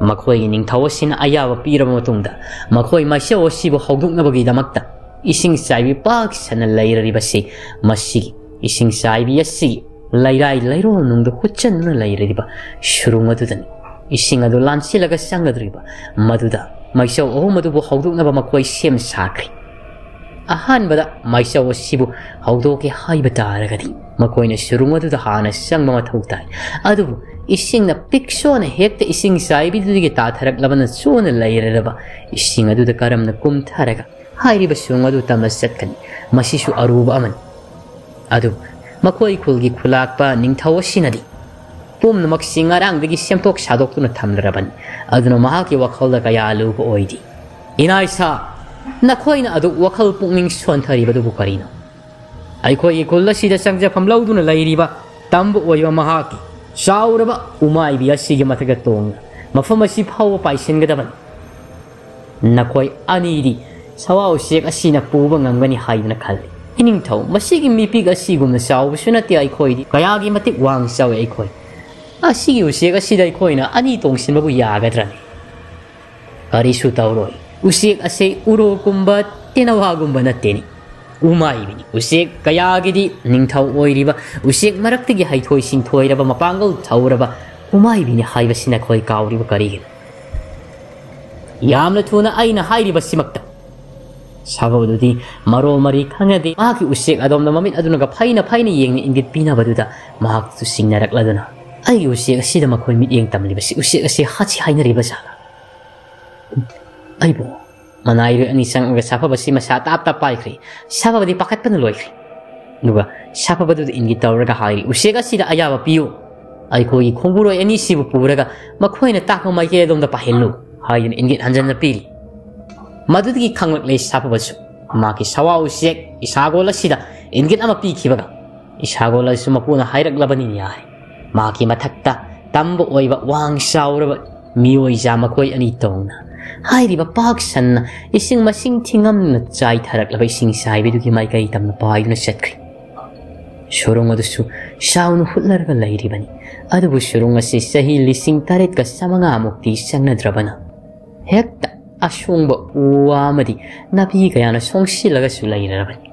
ꯃꯈꯣꯏꯒꯤ ꯅꯤꯡꯊꯧ ꯑꯁꯤꯅ ꯑꯌꯥꯕ ꯄꯤꯔꯕ ꯃꯇꯨꯡꯗ ꯃꯈꯣꯏ ꯃꯥꯏꯆꯧ ꯑꯁꯤꯕꯨ ꯍꯧꯗꯣꯛꯅꯕꯒꯤꯗꯃꯛꯇ ꯏꯁꯤꯡ ꯆꯥꯏꯕꯤ ꯄꯥꯛ ꯁꯟꯅ ꯂꯩꯔꯔꯤꯕꯁꯤ ꯃꯁꯤꯒꯤ ꯏꯁꯤꯡ ꯆꯥꯏꯕꯤ ꯑꯁꯤꯒꯤ ꯂꯩꯔꯥꯏ ꯂꯩꯔꯣꯜ ꯅꯨꯡꯗ ꯍꯨꯠꯆꯟꯗꯨꯅ ꯂꯩꯔꯤꯕ ꯁꯨꯔꯨꯡ ꯑꯗꯨꯗꯅꯤ꯫ ꯏꯁꯤꯡ ꯑꯗꯨ ꯂꯥꯟꯁꯤꯜꯂꯒ ꯆꯪꯒꯗꯧꯔꯤꯕ ꯃꯗꯨꯗ ꯃꯥꯏꯆꯧ ꯑꯍꯨꯝ ꯑꯗꯨꯕꯨ ꯍꯧꯗꯣꯛꯅꯕ ꯃꯈꯣꯏ ꯁꯦꯝ ꯁꯥꯈ꯭ꯔꯦ꯫ ꯑꯍꯥꯟꯕꯗ ꯃꯥꯏꯆꯧ ꯑꯁꯤꯕꯨ ꯍꯧꯗꯣꯛꯀꯦ ꯍꯥꯏꯕ ꯇꯥꯔꯒꯗꯤ ꯃꯈꯣꯏꯅ ꯁꯨꯔꯨꯡ ꯑꯗꯨꯗ ꯍꯥꯟꯅ ꯆꯪꯕ ꯃꯊꯧ ꯇꯥꯏ꯫ ꯑꯗꯨꯕꯨ ꯏꯁꯤꯡꯅ ꯄꯤꯛꯁꯣꯅ ꯍꯦꯛꯇ ꯏꯁꯤꯡ ꯆꯥꯏꯕꯤꯗꯨꯗꯒꯤ ꯇꯥꯊꯔꯛꯂꯕꯅ ꯆꯣꯟꯅ ꯂꯩꯔꯔꯕ ꯏꯁꯤꯡ ꯑꯗꯨꯗ ꯀꯔꯝꯅ ꯀꯨꯝꯊꯔꯒ ꯍꯥꯏꯔꯤꯕ ꯁꯨꯔꯨꯡ ꯑꯗꯨ ꯇꯝꯅ ꯆꯠꯀꯅꯤ? ꯃꯁꯤꯁꯨ ꯑꯔꯨꯕ ꯑꯃꯅꯤ꯫ ꯑꯗꯨꯕꯨ ꯃꯈꯣꯏ ꯈꯨꯜꯒꯤ ꯈꯨꯂꯥꯛꯄ ꯅꯤꯡꯊꯧ ꯑꯁꯤꯅꯗꯤ ꯄꯨꯝꯅꯃꯛꯁꯤ ꯉꯔꯥꯡꯗꯒꯤ ꯁꯦꯝꯗꯣꯛ ꯁꯥꯗꯣꯛꯇꯨꯅ ꯊꯝꯂꯔꯕꯅꯤ꯫ ꯑꯗꯨꯅ ꯃꯍꯥꯛꯀꯤ ꯋꯥꯈꯜꯗ ꯀꯌꯥ ꯂꯨꯕ ꯑꯣꯏꯗꯦ꯫ "ꯏꯅꯥ ꯏꯁꯥ, ꯅꯈꯣꯏꯅ ꯑꯗꯨꯛ ꯋꯥꯈꯜ ꯄꯨꯛꯅꯤꯡ ꯁꯣꯟꯊꯔꯤꯕꯗꯨꯕꯨ ꯀꯔꯤꯅꯣ? ꯑꯩꯈꯣꯏꯒꯤ ꯈꯨꯜ ꯑꯁꯤꯗ ꯆꯪꯖꯐꯝ ꯂꯧꯗꯨꯅ ꯂꯩꯔꯤꯕ ꯇꯝꯕ ꯑꯣꯏꯕ ꯃꯍꯥꯛꯀꯤ ꯆꯥꯎꯔꯕ ꯎꯃꯥꯏꯕꯤ ꯑꯁꯤꯒꯤ ꯃꯊꯛꯇ ꯇꯣꯡꯅ ꯃꯐꯝ ꯑꯁꯤ ꯐꯥꯎꯕ ꯄꯥꯏꯁꯤꯟꯒꯗꯕꯅꯤ꯫ ꯅꯈꯣꯏ ꯑꯅꯤꯗꯤ ꯁꯋꯥ ꯎꯆꯦꯛ ꯑꯁꯤꯅ ꯄꯨꯕ ꯉꯝꯒꯅꯤ ꯍꯥꯏꯗꯨꯅ ꯈꯜꯂꯤ꯫ ꯏꯅꯤꯡꯊꯧ, ꯃꯁꯤꯒꯤ ꯃꯤꯄꯤꯛ ꯑꯁꯤꯒꯨꯝꯅ ꯆꯥꯎꯕꯁꯨ ꯅꯠꯇꯦ꯫ ꯑꯩꯈꯣꯏꯗꯤ ꯀꯌꯥꯒꯤ ꯃꯇꯤꯛ ꯋꯥꯡ ꯆꯥꯎꯏ꯫ ꯑꯩꯈꯣꯏ ꯑꯁꯤꯒꯤ ꯎꯆꯦꯛ ꯑꯁꯤꯗ ꯑꯩꯈꯣꯏꯅ ꯑꯅꯤ ꯇꯣꯡꯁꯤꯟꯕꯕꯨ ꯌꯥꯒꯗ꯭ꯔꯅꯤ?" "ꯀꯔꯤꯁꯨ ꯇꯧꯔꯣꯏ꯫ ꯎꯆꯦꯛ ꯑꯁꯤ ꯎꯔꯣꯛꯀꯨꯝꯕ ꯇꯦꯅꯋꯥꯒꯨꯝꯕ ꯅꯠꯇꯦꯅꯤ꯫ ꯎꯃꯥꯏꯕꯤꯅꯤ꯫ ꯎꯆꯦꯛ ꯀꯌꯥꯒꯤꯗꯤ ꯅꯤꯡꯊꯧ ꯑꯣꯏꯔꯤꯕ, ꯎꯆꯦꯛ ꯃꯔꯛꯇꯒꯤ ꯍꯩꯊꯣꯏ ꯁꯤꯡꯊꯣꯏꯔꯕ, ꯃꯄꯥꯡꯒꯜ ꯊꯧꯔꯕ ꯎꯃꯥꯏꯕꯤꯅꯤ ꯍꯥꯏꯕꯁꯤ ꯅꯈꯣꯏ ꯀꯥꯎꯔꯤꯕ ꯀꯔꯤꯒꯤꯅꯣ? ꯌꯥꯝꯅ ꯊꯨꯅ ꯑꯩꯅ ꯍꯥꯏꯔꯤꯕꯁꯤꯃꯛꯇ꯫ ꯁꯥꯐꯕꯗꯨꯗꯤ ꯃꯔꯣꯜ ꯃꯔꯤ ꯈꯪꯅꯗꯦ꯫ ꯃꯍꯥꯛꯀꯤ ꯎꯆꯦꯛ ꯑꯗꯣꯝꯗ ꯃꯃꯤꯠ ꯑꯗꯨꯅꯒ ꯐꯩꯅ ꯐꯩꯅ ꯌꯦꯡꯅ ꯏꯪꯒꯤꯠ ꯄꯤꯅꯕꯗꯨꯗ ꯃꯍꯥꯛꯁꯨ ꯆꯤꯡꯅꯔꯛꯂꯗꯨꯅ, "ꯑꯩꯒꯤ ꯎꯆꯦꯛ ꯑꯁꯤꯗ ꯃꯈꯣꯏ ꯃꯤꯠꯌꯦꯡ ꯇꯝꯂꯤꯕꯁꯤ ꯎꯆꯦꯛ ꯑꯁꯤ ꯍꯥꯠꯁꯤ ꯍꯥꯏꯅꯔꯤꯕ ꯖꯥꯠꯂꯥ?" ꯑꯩꯕꯨ ꯃꯅꯥꯏꯔꯣꯏ ꯑꯅꯤ ꯆꯪꯉꯒ ꯁꯥꯐꯕꯁꯤ ꯃꯁꯥ ꯇꯥꯞ ꯇꯥꯞ ꯄꯥꯏꯈ꯭ꯔꯦ꯫ ꯁꯥꯐꯕꯗꯤ ꯄꯥꯈꯠꯄꯅ ꯂꯣꯏꯈ꯭ꯔꯦ꯫ ꯑꯗꯨꯒ ꯁꯥꯐꯕꯗꯨꯗ ꯏꯪꯒꯤꯠ ꯇꯧꯔꯒ ꯍꯥꯏꯔꯤ, "ꯎꯆꯦꯛ ꯑꯁꯤꯗ ꯑꯌꯥꯕ ꯄꯤꯌꯨ꯫ ꯑꯩꯈꯣꯏꯒꯤ ꯈꯣꯡꯕꯨꯔꯣꯏ ꯑꯅꯤꯁꯤꯕꯨ ꯄꯨꯔꯒ ꯃꯈꯣꯏꯅ ꯇꯥꯛꯄ ꯃꯥꯏꯀꯩ ꯑꯗꯣꯝꯗ ꯄꯥꯏꯍꯜꯂꯨ" ꯍꯥꯏꯗꯨꯅ ꯏꯪꯒꯤꯠ ꯍꯟꯖꯟꯅ ꯄꯤꯔꯤ꯫ ꯃꯗꯨꯗꯒꯤ ꯈꯪꯂꯛꯂꯦ ꯁꯥꯐꯕꯁꯨ꯫ ꯃꯍꯥꯛꯀꯤ ꯁꯋꯥ ꯎꯆꯦꯛ ꯏꯁꯥꯒꯣꯜ ꯑꯁꯤꯗ ꯏꯪꯒꯤꯠ ꯑꯃ ꯄꯤꯈꯤꯕꯒ, ꯏꯁꯥꯒꯣꯜ ꯑꯁꯤꯁꯨ ꯃꯄꯨꯅ ꯍꯥꯏꯔꯛꯂꯕꯅꯤꯅ ꯌꯥꯔꯦ꯫ ꯃꯍꯥꯛꯀꯤ ꯃꯊꯛꯇ ꯇꯝꯕ ꯑꯣꯏꯕ ꯋꯥꯡ ꯆꯥꯎꯔꯕ ꯃꯤꯑꯣꯏꯖꯥ ꯃꯈꯣꯏ ꯑꯅꯤ ꯇꯣꯡꯅ ꯍꯥꯏꯔꯤꯕ ꯄꯥꯛ ꯁꯟꯅ ꯏꯁꯤꯡ ꯃꯁꯤꯡ ꯊꯤꯉꯝꯅ ꯆꯥꯏꯊꯔꯛꯂꯕ ꯏꯁꯤꯡ ꯆꯥꯏꯕꯤꯗꯨꯒꯤ ꯃꯥꯏꯀꯩ ꯇꯝꯅ ꯄꯥꯏꯗꯨꯅ ꯆꯠꯈ꯭ꯔꯤ꯫ ꯁꯨꯔꯨꯡ ꯑꯗꯨꯁꯨ ꯆꯥꯎꯅ ꯍꯨꯠꯂꯔꯒ ꯂꯩꯔꯤꯕꯅꯤ꯫ ꯑꯗꯨꯕꯨ ꯁꯨꯔꯨꯡ ꯑꯁꯤ ꯆꯍꯤ ꯂꯤꯁꯤꯡ ꯇꯔꯦꯠꯀ ꯆꯥꯃꯉꯥ ꯃꯨꯛꯇꯤ ꯆꯪꯅꯗ꯭ꯔꯕꯅ ꯍꯦꯛꯇ ꯑꯁꯣꯡꯕ ꯎ ꯋꯥ ꯑꯃꯗꯤ ꯅꯥꯄꯤ ꯀꯌꯥꯅ ꯁꯣꯡꯁꯤꯜꯂꯒꯁꯨ ꯂꯩꯔꯔꯕꯅꯤ꯫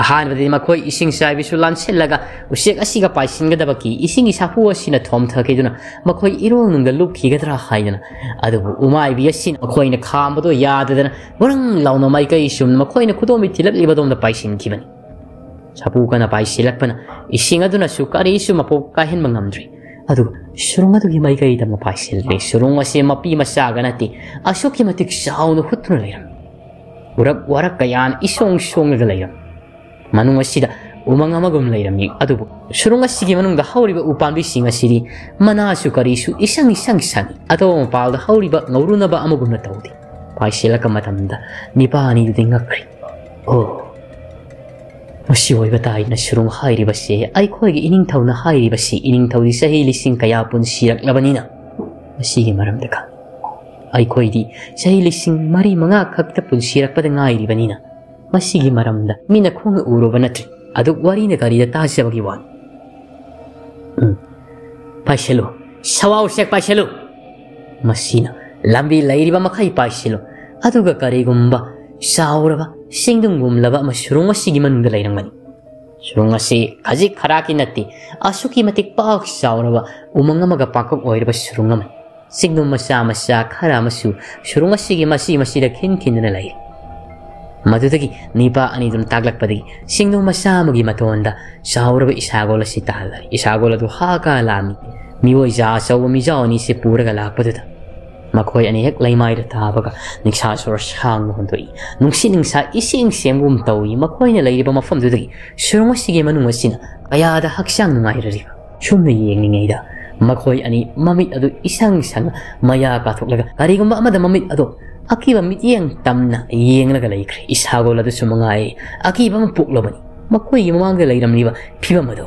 ꯑꯍꯥꯟꯕꯗꯗꯤ ꯃꯈꯣꯏ ꯏꯁꯤꯡ ꯆꯥꯏꯕꯤꯁꯨ ꯂꯥꯟꯁꯤꯜꯂꯒ ꯎꯆꯦꯛ ꯑꯁꯤꯒ ꯄꯥꯏꯁꯤꯟꯒꯗꯕꯒꯤ ꯏꯁꯤꯡꯒꯤ ꯁꯥꯐꯨ ꯑꯁꯤꯅ ꯊꯣꯝꯊꯈꯤꯗꯨꯅ ꯃꯈꯣꯏ ꯏꯔꯣꯜꯅꯨꯡꯗ ꯂꯨꯞꯈꯤꯒꯗ꯭ꯔꯥ ꯍꯥꯏꯗꯅ, ꯑꯗꯨꯕꯨ ꯎꯃꯥꯏꯕꯤ ꯑꯁꯤꯅ ꯃꯈꯣꯏꯅ ꯈꯥꯝꯕꯗꯣ ꯌꯥꯗꯗꯅ ꯒꯨꯔꯪ ꯂꯥꯎꯅ ꯃꯥꯏꯀꯩ ꯆꯨꯝꯅ ꯃꯈꯣꯏꯅ ꯈꯨꯗꯣꯝꯕꯤ ꯊꯤꯜꯂꯛꯂꯤꯕꯗꯣꯝꯗ ꯄꯥꯏꯁꯤꯟꯈꯤꯕꯅꯤ꯫ ꯁꯥꯐꯨ ꯀꯟꯅ ꯄꯥꯏꯁꯤꯜꯂꯛꯄꯅ ꯏꯁꯤꯡ ꯑꯗꯨꯅꯁꯨ ꯀꯔꯤꯁꯨ ꯃꯄꯣꯛ ꯀꯥꯏꯍꯟꯕ ꯉꯝꯗ꯭ꯔꯤ꯫ ꯑꯗꯨꯒ ꯁꯨꯔꯨꯡ ꯑꯗꯨꯒꯤ ꯃꯥꯏꯀꯩꯗ ꯑꯃꯨꯛ ꯄꯥꯏꯁꯤꯜꯂꯦ꯫ ꯁꯨꯔꯨꯡ ꯑꯁꯤ ꯃꯄꯤ ꯃꯆꯥꯒ ꯅꯠꯇꯦ, ꯑꯁꯨꯛꯀꯤ ꯃꯇꯤꯛ ꯆꯥꯎꯅ ꯍꯨꯠꯇꯨꯅ ꯂꯩꯔꯝꯃꯤ꯫ ꯎꯔꯛ ꯋꯥꯔꯛ ꯀꯌꯥꯅ ꯏꯁꯣꯡ ꯁꯣꯡꯂꯒ ꯂꯩꯔꯝꯃꯤ꯫ ꯃꯅꯨꯡ ꯑꯁꯤꯗ ꯎꯃꯪ ꯑꯃꯒꯨꯝ ꯂꯩꯔꯝꯃꯤ꯫ ꯑꯗꯨꯕꯨ ꯁꯨꯔꯨꯡ ꯑꯁꯤꯒꯤ ꯃꯅꯨꯡꯗ ꯍꯧꯔꯤꯕ ꯎꯄꯥꯝꯕꯤꯁꯤꯡ ꯑꯁꯤꯗꯤ ꯃꯅꯥꯁꯨ ꯀꯔꯤꯁꯨ ꯏꯁꯪ ꯏꯁꯪ ꯁꯪꯏ꯫ ꯑꯇꯣꯞꯄ ꯃꯄꯥꯜꯗ ꯍꯧꯔꯤꯕ ꯉꯧꯔꯨꯅꯕ ꯑꯃꯒꯨꯝꯅ ꯇꯧꯗꯦ꯫ ꯄꯥꯏꯁꯤꯜꯂꯛꯄ ꯃꯇꯝꯗ ꯅꯤꯄꯥ ꯑꯅꯤꯗꯨꯗꯤ ꯉꯛꯈ꯭ꯔꯦ꯫ "ꯑꯣ, ꯃꯁꯤ ꯑꯣꯏꯕ ꯇꯥꯏꯅ ꯁꯨꯔꯨꯡ ꯍꯥꯏꯔꯤꯕꯁꯤ, ꯑꯩꯈꯣꯏꯒꯤ ꯏꯅꯤꯡꯊꯧꯅ ꯍꯥꯏꯔꯤꯕꯁꯤ, ꯏꯅꯤꯡꯊꯧꯗꯤ ꯆꯍꯤ ꯂꯤꯁꯤꯡ ꯀꯌꯥ ꯄꯨꯟꯁꯤꯔꯛꯂꯕꯅꯤꯅ ꯃꯁꯤꯒꯤ ꯃꯔꯝꯗ ꯈꯪꯏ꯫ ꯑꯩꯈꯣꯏꯗꯤ ꯆꯍꯤ ꯂꯤꯁꯤꯡ ꯃꯔꯤ ꯃꯉꯥ ꯈꯛꯇ ꯄꯨꯟꯁꯤꯔꯛꯄꯗ ꯉꯥꯏꯔꯤꯕꯅꯤꯅ ꯃꯁꯤꯒꯤ ꯃꯔꯝꯗ ꯃꯤꯅ ꯈꯣꯡꯅ ꯎꯔꯨꯕ ꯅꯠꯇ꯭ꯔꯤ꯫ ꯑꯗꯨ ꯋꯥꯔꯤꯅ ꯀꯔꯤꯗ ꯇꯥꯖꯕꯒꯤ ꯋꯥꯅꯤ?" "ꯎꯝ, ꯄꯥꯏꯁꯤꯜꯂꯨ, ꯁꯋꯥ ꯎꯆꯦꯛ ꯄꯥꯏꯁꯤꯜꯂꯨ꯫ ꯃꯁꯤꯅ ꯂꯝꯕꯤ ꯂꯩꯔꯤꯕ ꯃꯈꯩ ꯄꯥꯏꯁꯤꯜꯂꯨ꯫ ꯑꯗꯨꯒ ꯀꯔꯤꯒꯨꯝꯕ ꯆꯥꯎꯔꯕ ꯆꯤꯡꯗꯨꯝꯒꯨꯝꯂꯕ ꯑꯃ ꯁꯨꯔꯨꯡ ꯑꯁꯤꯒꯤ ꯃꯅꯨꯡꯗ ꯂꯩꯔꯝꯒꯅꯤ꯫ ꯁꯨꯔꯨꯡ ꯑꯁꯤ ꯈꯖꯤꯛ ꯈꯔꯥꯛꯀꯤ ꯅꯠꯇꯦ, ꯑꯁꯨꯛꯀꯤ ꯃꯇꯤꯛ ꯄꯥꯛ ꯆꯥꯎꯔꯕ ꯎꯃꯪ ꯑꯃꯒ ꯄꯥꯛꯀꯞ ꯑꯣꯏꯔꯕ ꯁꯨꯔꯨꯡ ꯑꯃꯅꯤ꯫ ꯆꯤꯡꯅꯨꯡ ꯃꯆꯥ ꯃꯆꯥ ꯈꯔ ꯑꯃꯁꯨ ꯁꯨꯔꯨꯡ ꯑꯁꯤꯒꯤ ꯃꯁꯤ ꯃꯁꯤꯗ ꯈꯤꯟ ꯈꯤꯟꯗꯨꯅ ꯂꯩ꯫ ꯃꯗꯨꯗꯒꯤ ꯅꯤꯄꯥ ꯑꯅꯤꯗꯨꯅ ꯇꯥꯛꯂꯛꯄꯗꯒꯤ ꯆꯤꯡꯅꯨꯡ ꯃꯆꯥ ꯑꯃꯒꯤ ꯃꯇꯣꯟꯗ ꯆꯥꯎꯔꯕ ꯏꯁꯥꯒꯣꯜ ꯑꯁꯤ ꯇꯥꯍꯜꯂꯤ꯫ ꯏꯁꯥꯒꯣꯜ ꯑꯗꯨ ꯍꯥ ꯀꯥ ꯂꯥꯝꯃꯤ꯫ ꯃꯤꯑꯣꯏ ꯖꯥ ꯑꯆꯧꯕ ꯃꯤꯖꯥꯎ ꯑꯅꯤꯁꯤ ꯄꯨꯔꯒ ꯂꯥꯛꯄꯗꯨꯗ ꯃꯈꯣꯏ ꯑꯅꯤ ꯍꯦꯛ ꯂꯩꯃꯥꯏꯗ ꯇꯥꯕꯒ ꯅꯤꯡꯁꯥ ꯁꯣꯔ ꯁꯥꯡꯅ ꯍꯣꯟꯗꯣꯛꯏ꯫ ꯅꯨꯡꯁꯤꯠ ꯅꯤꯡꯁꯥ ꯏꯁꯦꯡ ꯁꯦꯡꯕꯒꯨꯝ ꯇꯧꯏ꯫ ꯃꯈꯣꯏꯅ ꯂꯩꯔꯤꯕ ꯃꯐꯝꯗꯨꯗꯒꯤ ꯁꯨꯔꯨꯡ ꯑꯁꯤꯒꯤ ꯃꯅꯨꯡ ꯑꯁꯤꯅ ꯀꯌꯥꯗ ꯍꯛꯆꯥꯡ ꯅꯨꯡꯉꯥꯏꯔꯔꯤꯕ꯫ ꯁꯨꯝꯅ ꯌꯦꯡꯂꯤꯉꯩꯗ ꯃꯈꯣꯏ ꯑꯅꯤ ꯃꯃꯤꯠ ꯑꯗꯨ ꯏꯁꯪ ꯁꯪꯅ ꯃꯌꯥ ꯀꯥꯊꯣꯛꯂꯒ ꯀꯔꯤꯒꯨꯝꯕ ꯑꯃꯗ ꯃꯃꯤꯠ ꯑꯗꯨ ꯑꯀꯤꯕ ꯃꯤꯠꯌꯦꯡ ꯇꯝꯅ ꯌꯦꯡꯂꯒ ꯂꯩꯈ꯭ꯔꯦ꯫ ꯏꯁꯥꯒꯣꯜ ꯑꯗꯨꯁꯨ ꯃꯉꯥꯏ ꯑꯀꯤꯕ ꯑꯃ ꯄꯣꯛꯂꯕꯅꯤ꯫ ꯃꯈꯣꯏꯒꯤ ꯃꯃꯥꯡꯗ ꯂꯩꯔꯝꯂꯤꯕ ꯐꯤꯕꯝ ꯑꯗꯨ